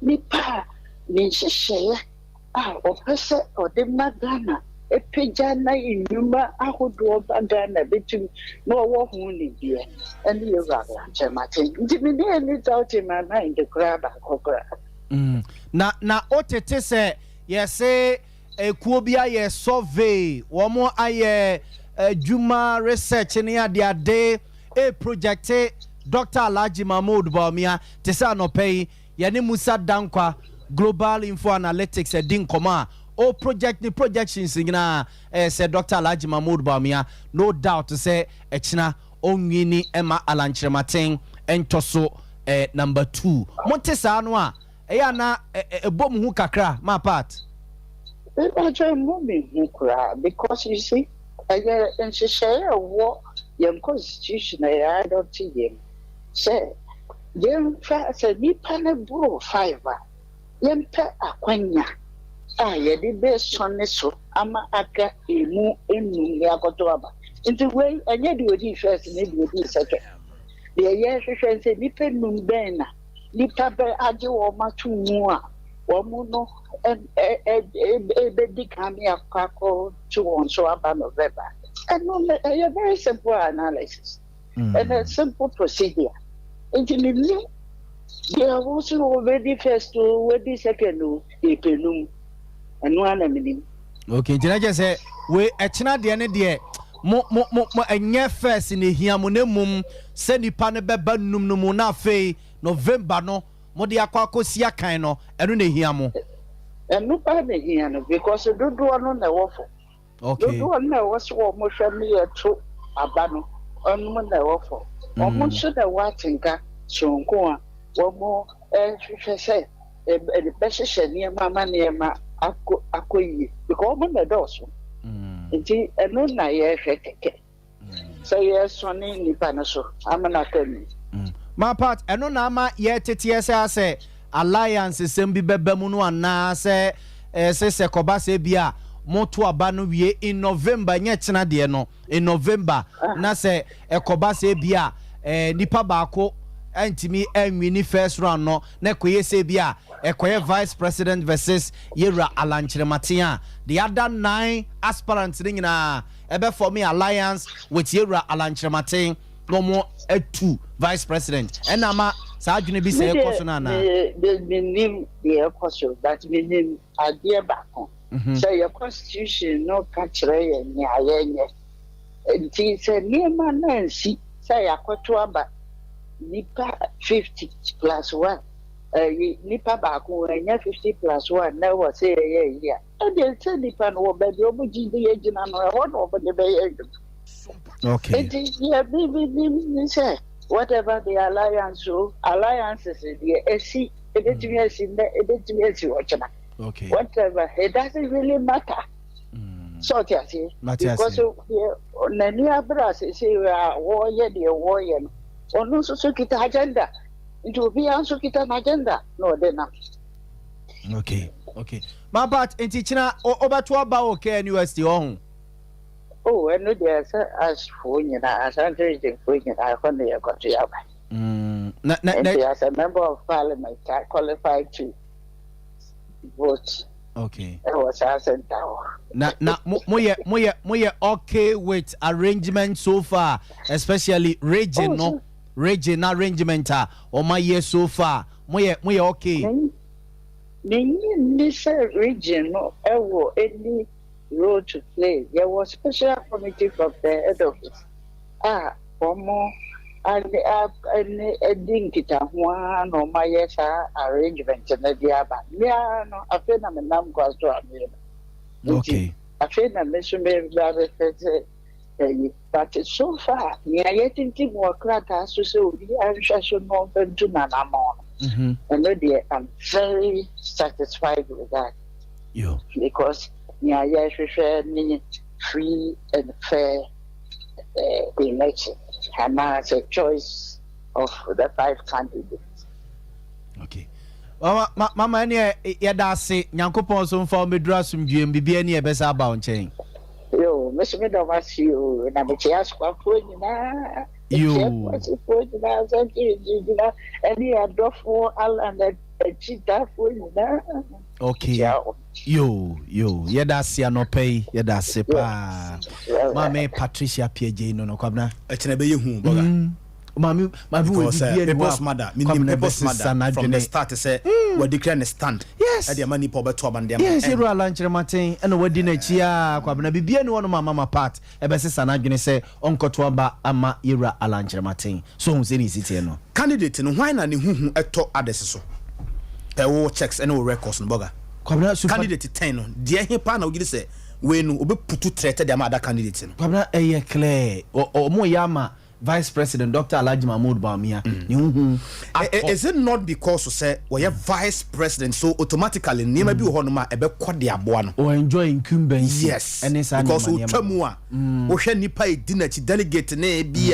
Nipa a ne nhyehyɛeɛ a ɔpɛ sɛ ɔde ma Ghana pagya na nnwuma ahodoɔ ba Ghana bɛtumi na ɔwɔ ho nimdeɛ ɛne Yɛwura Alan Kyerematen. Nti menni any doubt in my mind koraa baako koraa. Mm. Na na wotete sɛ yɛse ekuo bi ayɛ survey, wɔn ayɛ adwuma research ne adeade e projecte Doctor Alhaji Mahmood Bawumia te sɛ anɔpa yi yɛne Musa Dankwa Global Info Analytics adi nkɔmɔ a o project ne projections nyinaa ɛyɛ sɛ Doctor Alhaji Mahmood Bawumia no doubt sɛ ɛkyena Onwini mma Alan Kyerematen ntɔ so number 2. Mote saa no a, ɛyɛ a na ɛbɔ mo hu kakra, Ma Pat? Me pakyɛ ɛmmɔ me hu koraa because you see ɛyɛ nhyehyɛeɛ a ɛwɔ yɛn constitution a yɛ adopt yɛ mu sɛ yɛmfa sɛ nipa no boro 5 a yɛmpɛ akwanya a yɛde bɛsɔne so ama aka emu nnum de akɔto aba. Nti wei ɛnyɛ deɛ ɔdii first ne deɛ ɔdii second. Deɛ yɛhwehwɛ sɛ nnipa nnum bɛn na nnipa bɛ agye wɔn ato mu a wɔn no ɛbɛdi kan ne akɔ akɔto wɔn so aba November. Ɛno no ɛyɛ very simple analysis and a simple procedure. Nti menim deɛ wo so wɔbɛdi first o wɔdi second o yɛpɛ num. Ɛno ara na menim. Okay, nti na kyerɛ sɛ wei ɛkyena deɛ ne deɛ mo mo mo mo ɛnyɛ first na ehia mo na mmom sɛ nipa no bɛba num no mu na afei November no mo de akɔ akɔsi akan no ɛno na ehia mo. Ɛno paa na ehia no because dodoɔ no na ɛwɔ fam. Okay. Dodoɔ no na ɛwɔ sɛ wɔn hwɛ ne yɛto aba no ɔnom na ɛwɔ fam. Wɔn nso na ɛwɔ atenka soronko a wɔn hwehwɛ sɛ bɛhyehyɛ nneɛma ama nneɛma akɔ akɔ yie because wɔn na ɛdɔɔso. Nti ɛno na yɛrehwɛ kɛkɛ sɛ yɛresɔne nnipa no so ama no aka mu. Ma part ɛno na ama yɛteteɛ sɛ asɛ alliance sɛm bi bɛba mu no anaa sɛ ɛsɛ sɛ kɔba sɛ bi a moto aba no wie in November nyɛ kyena deɛ no in November na sɛ ɛkɔba sɛ bi a eh, nipa baako antumi anwini first round no na ɛkɔyɛ sɛ bi a ɛkɔyɛ vice president versus Yewura Alan Kyerematen a the other 9 aspirants no nyinaa ɛbɛ form alliance with Yewura Alan Kyerematen na wɔn atu vice president ɛna ama saa adwene bi sɛ ɛkɔ so no anaa? Me menim deɛ ɛkɔ so but menim adeɛ baako sɛ yɛ constitution no ka kyerɛ yɛn nea yɛnyɛ nti sɛ nneɛma no ansi sɛ yɛakɔto aba. nipa 50 plus 1, ɛyi nipa baako ɛnyɛ 50 plus 1 na ɛwɔ sɛ yɛyɛ yi a, ɛdeɛ sɛ nipa no wɔ baabi a wɔn gyi de yɛgyina no, ɛhɔ na wɔn de bɛyɛ adwuma. Nti yɛ bi bi bi ni sɛ whatever the alliance o, alliances deɛ esi, ebetumi esi nnɛ, ebetumi esi ɔkyena. Whatever, it doesn't really matter. Sɛ ɔte aseɛ, because deɛ n'ani abere asese a wɔreyɛ deɛ wɔreyɛ no, ɔno nso so kita agenda, nti obiara nso kita n'agenda na ɔde nam. Okay, my part, nti kyena wobɛto aba wɔ KNUST ɔho? Oh, ɛno deɛ sɛ asfoɔ nyinaa, Asante regionfoɔ nyinaa, ɛhɔ ne yɛkɔto yɛ aba. Na na na Nti as a member of parliament, I qualify to vote. Ɛwɔ saa center hɔ. Na na moyɛ okay with arrangement so far, especially region no region arrangement a ɔma yɛ so far, moyɛ okay? Menyi nni sɛ region no ɛwɔ any role to play. Yɛwɔ special committee from the head office a wɔn ane adi nkitaho ara na wɔn ayɛ saa arrangement no de aba. Mmea no, afei na menam kwa so a meyɛ no. Nti afei na me nso meba bɛhwɛ sɛ ɛyi, but so far nea yɛtintim wɔ krataa so sɛ obi anhwɛ so na ɔmfa ntu n'anammɔn no, ɛno deɛ I'm very satisfied with that. Because nea yɛhwehwɛ ne free and fair election anaasɛ choice of the five candidates. Okay. Mama, ma, mama ɛneɛ yɛda ase. Nyankopɔn so mfa wo mmɛduru asomdwoeɛ mu. Biribi ani ɛbɛsa aba wo nkyɛn. Yo, me so medɔ mo ase o, na mekyea asomafoɔ nyinaa, mekyea Kumasifoɔ nyinaa, Asante nyinaa, ɛne adɔfoɔ Alan akyitaafoɔ nyinaa. Okay. Yo, yo, yɛda ase anɔpa yi, yɛda ase paa. Maame Patricia Piagyei no, Kwabena. Ɛkyerɛ bɛyɛ hu bɔga. Maame, maame wɔ Because bi bia ni people's hɔ a mother, menim Kwabena people's bɛsesa mother from the n'adwene. start sɛ wɔde kura ne stand. Ɛde ama nipa ɔbɛto aba no de ama. Yɛwura Alan Kyerematen ɛna wadi n'akyi a, Kwabena, bibia ni hɔ nom a Mama Pat ɛbɛsesa n'adwene sɛ ɔnkɔto aba ama yɛwura Alan Kyerematen. So ohun sɛ ne esi teɛ no. Candidate no, hwan na ne huhu ɛtɔ adɛse so? Pɛ wo checks ɛne wo records no, bɔga. Kwabena super Candidate 10 no, deɛ he paa na wogye di sɛ wei no obɛputu trɛtɛ de ama other candidate no? Kwabena, ɛyɛ clear. Ɔmo yɛ ama Vice President Dr. Alhaji Mahmood Bawumia ne huhu atɔ. Is it not because sɛ wɔyɛ vice president, so automatically nneɛma bi wɔ hɔnom a ɛbɛkɔ de aboa no? Or enjoy incumbency. Ɛne saa because nneɛma otwa nneɛma. Mu a wohwɛ nipa edi n'akyi, delegate ne bi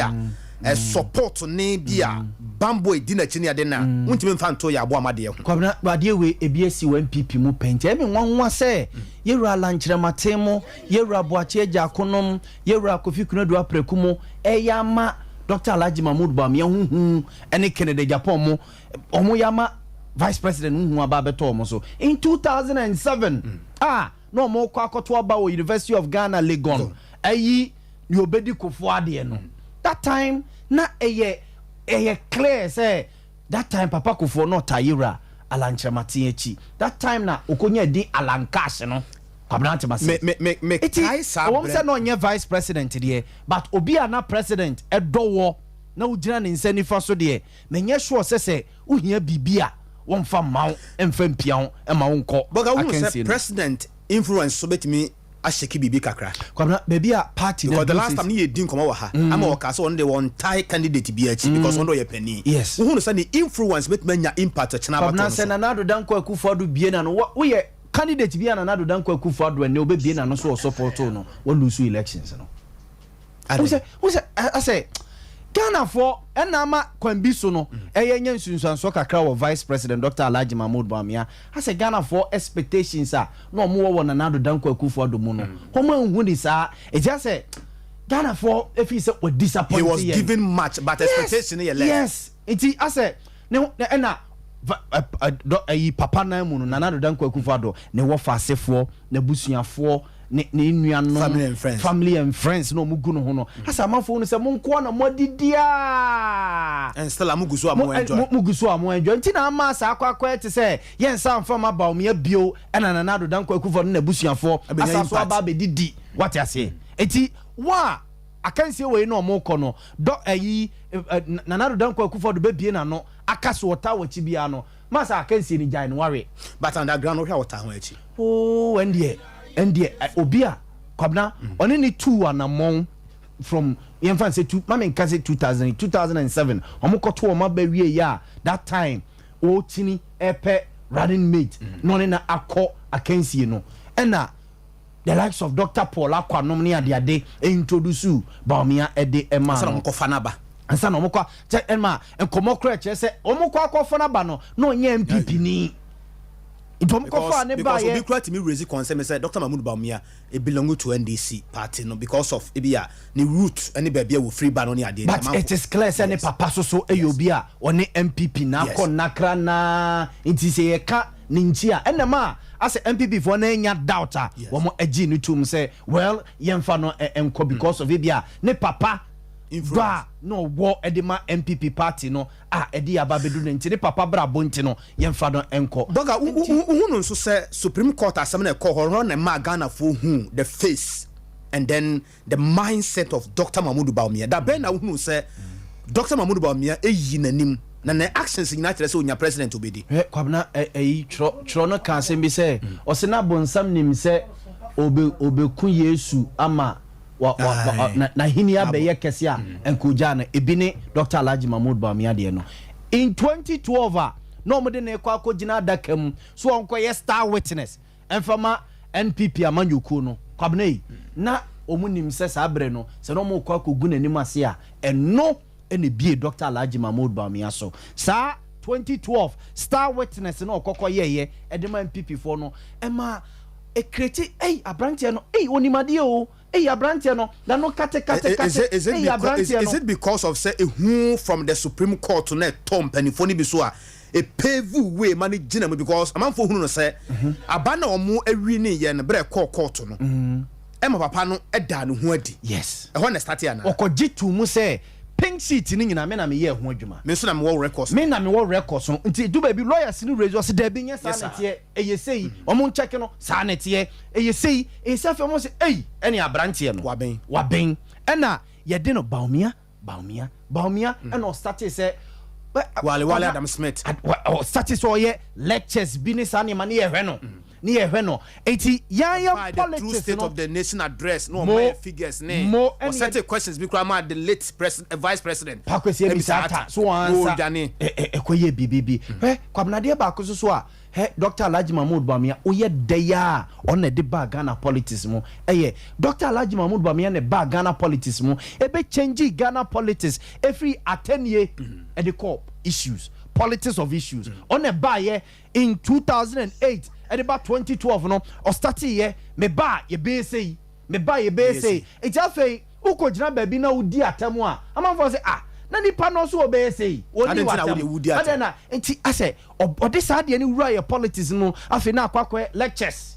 a support ne bi a bambo edi n'akyi ne ade na wontumi nfa nto yɛ aboa ama deɛ ho. Kwabena, adeɛ wei ebi asi wɔ NPP mu pɛn, nti ɛmi nwanwa sɛ yɛwura Alan Kyerematen mo, yɛwura Boakye Agyarko nom, yɛwura Kofi Konadu Apraku mo ɛyɛ ama Dr. Alhaji Mahmood Bawumia huhu, ɛne Kennedy Agyapong mo, ɔmo yɛ ama vice president huhu aba abɛtɔ ɔmo so in 2007 a na ɔmo kɔ akɔto aba wɔ University of Ghana, Legon, ɛyi nea obedi Kufuor adeɛ no. That time na ɛyɛ clear sɛ that time Papa Kufuor na ɔta yɛwura Alan Kyerematen akyi. That time na okonya din Alan Cash no, Kwabena Ntema. Me me me me Eti kae saa ɔwɔm brɛ sɛ na ɔnyɛ vice president deɛ, but obi a na president ɛdɔ wɔ na wogyina ne nsa nifa so deɛ, menyɛ sure sɛ wohia biribi a wɔmfa mma wo, mfa mpia wo ɛma wo nkɔ Bɔga, wohu akansie sɛ no. president influence so bɛtumi ahyɛki biribi kakra. Kwabena, baabi a party na Because the last time ne yɛ di nkɔmɔ wɔ ha ama wɔka sɛ ɔno de wɔn tie candidate bi akyi because ɔno de ɔyɛ panin. Wohu no sɛ ne influence bɛtumi anya impact kyena abatɔ Kwabena no sɛ so? Nana Addo Dankwa Akufo-Addo bie na no woyɛ candidate bi a Nana Addo Dankwa Akufo-Addo ɛnɛ wobɛbie na no so wɔ support no, wɔ lose elections no. Wo sɛ asɛ Ghanafoɔ ɛna ama kwan bi so no ɛyɛ nyɛ nsunsuansoɔ kakra wɔ Vice President Dr. Alhaji Mahmood Bawumia, asɛ Ghanafoɔ expectations a na ɔmo wɔ wɔ Nana Addo Dankwa Akufo-Addo mu no, wɔn anhu ne saa, eti asɛ Ghanafoɔ efi sɛ wɔ disappoint He was yɛn. given much, but expectation yɛ less. Yes, nti asɛ ne ho ɛna ɛyi papa nan mu no, Nana Addo Dankwa Akufo-Addo ne wɔ faasefoɔ, n'abusuafoɔ, ne nuanom, Family and friends. Family and friends na ɔmo gu ne ho no, asɛ amanfoɔ no sɛ mo nkoa na mo adidi a And still a mo gu so a mo enjoy. Mo gu so a mo enjoy, nti na ama saa akɔ akɔyɛ te sɛ yɛn nsa nfa ma Bawumia bio, ɛna Nana Addo Dankwa Akufo-Addo ne n'abusuafoɔ Abɛnya asa so impact. aba abɛdidi, wate aseɛ? Eti wa. Akansie wei na ɔmo kɔ no dɔ ɛyi ɛ Nana Addo Dankwa Akufo-Addo bɛbie n'ano aka so ɔtaa w'akyi biara no, masa akansie no gyae no wawe. But underground wohwɛ a ɔtaa ho akyi. Oo ɛndeɛ ɛndeɛ obi a Kwabena ɔne ne tuu anamɔn from yɛmfa no sɛ two ma menka sɛ 2000 2007 ɔmo kɔto ɔmo aba wie yɛ a, that time ɔkyini ɛpɛ running mate na ɔne na akɔ akansie no, ɛna the likes of Dr Paul Akwanom ne adeade introduce Bawumia ɛde ɛma ansa na no ɔmo kɔfa n'aba. Ansa na ɔmo kɔ kyɛ ɛma nkɔmɔ koraa kyerɛ sɛ ɔmo kɔ akɔfa n'aba no na ɔnyɛ NPP ni, nti ɔmo kɔfa ne ba because yɛ obi kura tumi raise concern sɛ Dr Mahmood Bawumia e belong to NDC party no because of ebi a ne root ne baabi a wofiri ba no ne adeɛ. But it is clear sɛ ne papa so so ɛyɛ obi a ɔne NPP na akɔ nnakra naa, nti sɛ yɛka ne nkyi a ɛnam a asɛ NPP foɔ na anya doubt a wɔn agye ne tom sɛ, well, yɛmfa no nkɔ because of ebi a ne papa dɔ a na ɔwɔ ɛde ma NPP party no a ɛde aba abɛduru no, nti ne papa brabɔ nti no yɛmfa no nkɔ. Dɔga wohu no nso sɛ Supreme Court asɛm no ɛkɔ hɔ no na ɛmaa Ghanafoɔ hu the face and then the mindset of Dr Mahmood Bawumia. Da bɛn na wohunu sɛ Dr Mahmood Bawumia ɛyi n'anim na ne actions nyinaa kyerɛ sɛ onya president obɛdi? Hwɛ Kwabena, ɛyi twerɛ twerɛ no ka asɛm bi sɛ ɔsɛ na bonsam nim sɛ obe obeku Yesu ama wa wa wa na n'ahenni abɛyɛ kɛse a nkogya no ebi ne Dr Alhaji Mahmood Bawumia deɛ no in 2012 a na wɔde ne kɔ akɔgyina adaka mu so wɔnkɔyɛ star witness ɛmfama NPP amanyɔkuo no. Kwabena yi na wɔn nim sɛ saa berɛ no sɛ na wɔn kɔ akɔgu n'anim ase a, ɛno ɛna ebie Dr Alhaji Mahmood Bawumia so. Saa 2012 star witness na ɔkɔkɔ yɛyɛ ɛde ma NPP foɔ no ɛma ekreti ɛyi aberanteɛ no, ɛyi onimadeɛ o, ɛyi aberanteɛ no na no kate kate kate. Is it ɛyi because, aberanteɛ is no it because of sɛ ehu from the Supreme Court na ɛtɔ mpanimfoɔ no bi so a epave way ma ne gyina mu, because amanfoɔ hunu no sɛ aba na ɔmo awi ne yɛ no berɛ ɛkɔɔ court no ɛma papa no ɛda ne ho adi? Ɛhɔ na start ana? Ɔkɔgye to mu sɛ pink sheet no nyinaa me na meyɛ ɛho adwuma. Me nso na mewɔ records. Me na mewɔ records no, nti du baabi lawyers no raise, ɔsɛ daabi, nyɛ saa. Nyɛ na saa. Teɛ ɛyɛ sei, ɔmo nkyɛke no saa na teɛ ɛyɛ sei, ɛyɛ sɛ afei ɔmo sɛ ɛyi ɛne aberanteɛ no Wabɛn. Wabɛn, ɛna yɛde no Bawumia, Bawumia, Bawumia, ɛna ɔstart sɛ Wale Wale Adam Smith. Ɔstart sɛ ɔyɛ lectures bi ne saa nneɛma ne yɛhwɛ no ne yɛhwɛ no, eti yɛn By yɛn the true politics state no of the nation address no Mo- ɔmo figures ne mo- ɛne ɔsɛte questions bi koraa ma the late president, vice president Pakwesi Ebisa Ata so wɔn ansa wɔdwane. Ɛkɔyɛ biribi hwɛ Kwabenadeɛ baako so so a hɛ Dr Alhaji Mahmood Bawumia oyɛ dɛyɛ a ɔna de ba Ghana politics mu. Ɛyɛ Dr Alhaji Mahmood Bawumia ne ba Ghana politics mu ebe change Ghana politics efiri atɛnie ɛde kɔ issues, politics of issues. Ɔna baayɛ in 2008 ɛde ba 2012 no, ɔstart yɛ me ba yɛ bɛyɛ sɛ yi, me ba yɛ bɛyɛ sɛ yi, nti afei wokɔgyina baabi na wodi atɛm a amanfoɔ sɛ, ah, na nipa no nso wɔbɛyɛ sɛ yi wɔni Adɛn nti na w'atɛm? wode wodi atɛm? Adɛn na nti asɛ ɔde saa deɛ no wura yɛ politics no, afei na akɔ akɔyɛ lectures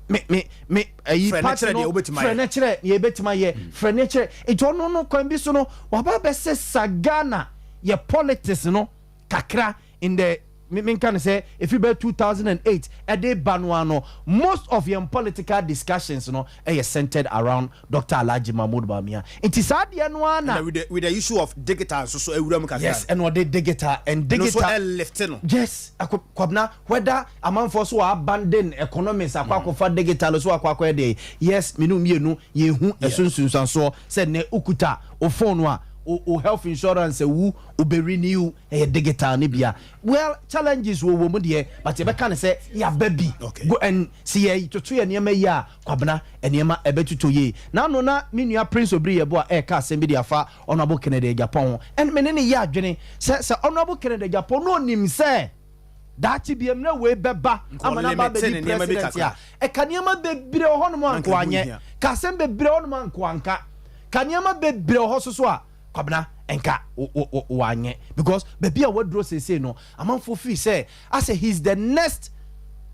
me me me ɛyi Frɛ ne party kyerɛ no deɛ wobɛtumi ayɛ. Frɛ ne kyerɛ deɛ yɛbɛtumi ayɛ, frɛ ne kyerɛ. Nti ɔno no kwan bi so no waba bɛsesa Ghana yɛ politics no kakra in the me menka no sɛ ɛfiri bɛyɛ 2008 ɛde ba no ano, most of yɛn political discussions no ɛyɛ centered around Dr Alhaji Mahmood Bawumia, nti saa deɛ no ara na Na with the issue of digital nso so awura mu kakra. Yes, ɛna ɔde digital and ɛno nso digital ɛlift no. Yes, Kwabena, whether amanfoɔ so wɔ abandon economics akɔ akɔfa digital so akɔ akɔyɛ deɛ, yes, menu mmienu yɛhu ɛso nsunsuansoɔ sɛ nnɛ okuta o phone a o health insurance ewu obe renew ɛyɛ digital ne bia. Well, challenges wɔ wɔ mu deɛ, but yɛbɛka ne sɛ yaba bi. Go and si yɛ toto yɛ nneɛma yi a, Kwabena, nneɛma ɛbɛtotɔ yie. N'ano na me nua Prince Obiri yɛ bo a ɛɛka asɛm bi de afa Honourable Kennedy Agyapong ho, ɛn me ne ne yɛ adwene sɛ Honourable Kennedy Agyapong no onim sɛ daakye bi mmerɛ wei bɛba ama na ba limit ne bɛdi nneɛma bi president kakra. A ɛka nneɛma bebree wɔ hɔnom a Anka nko ɛho anyɛ nhia. ka asɛm bebree wɔ hɔnom a nko anka ka nneɛma bebree wɔ hɔ so so a, Kwabena, nka wanyɛ because baabi a waduro seesei no amanfoɔ fii sɛ asɛ he is the next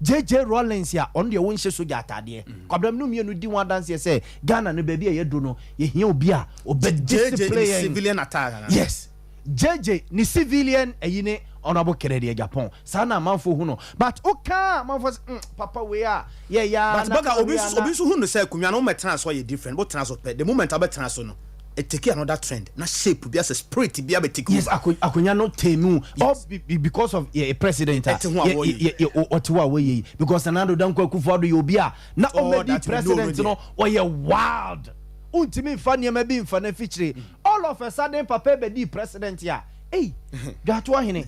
JJ Rawlings a ɔno deɛ wɔnhyɛ sogya ataadeɛ. Kwabena, no mmienu di ho adanseɛ sɛ Ghana no baabi a yɛduro no yɛhia obi a ɔbɛ JJ discipline in yɛn. civilian attire ana? Yes, JJ ne civilian ɛyi ne Honourable Kennedy Agyapong saa na amanfoɔ hu no, but wokaa amanfoɔ sɛ papa wei a yɛyɛ But baka obi nso hu no sɛ akonnwa no womɛtena so yɛ different. Wotena so pɛ, the moment wobɛtena so no It take another trend na shape bi asɛ spirit bi abɛ take Yes. over. Akonnwa no temu all because of yɛ president a Ɛte ho a wɔyɛ. ɔte hɔ a wɔyɛ yi, because Nana Addo Dankwa Akufo-Addo yɛ obi a na All ɔmɛdi that we know president no. no, ɔyɛ wild, ntumi nfa nneɛma bi nfa n'afikyire. All of a sudden, papa bɛdi president a, ei, dwato ahene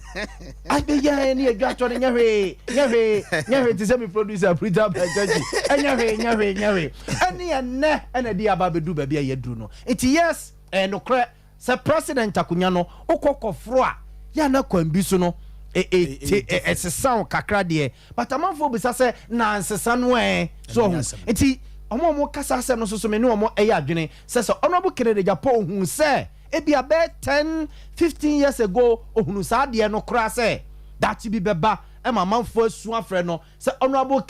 abɛyɛ ne yɛ dwato no, nyɛ hwee, nyɛ hwee, nyɛ hwee, te sɛ mi producer Peter Pɛtɛkyi, ɛnyɛ hwee, nyɛ hwee, nyɛ hwee. Ɛne ɛnɛ ɛna de aba abɛdu baabi a yɛduru no. Nti yes, ɛyɛ nokorɛ sɛ president akonnwa no, wokɔ kɔforo a, yɛana kwan bi so no ɛsesa wo kakra deɛ, but amanfoɔ bisa sɛ na nsesa no ɛ so Ɛno ɔho nyɛ asɛm. Nti ɔmo a ɔmo kasa asɛm no soso, me ne ɔmo ɛyɛ adwene sɛ Honourable Kennedy Agyapong ohun sɛ ebi abɛɛ 10, 15 years ago, ohunu saa adeɛ no koraa sɛ daakye bi bɛba ɛma amanfoɔ asu afrɛ no sɛ Honourable.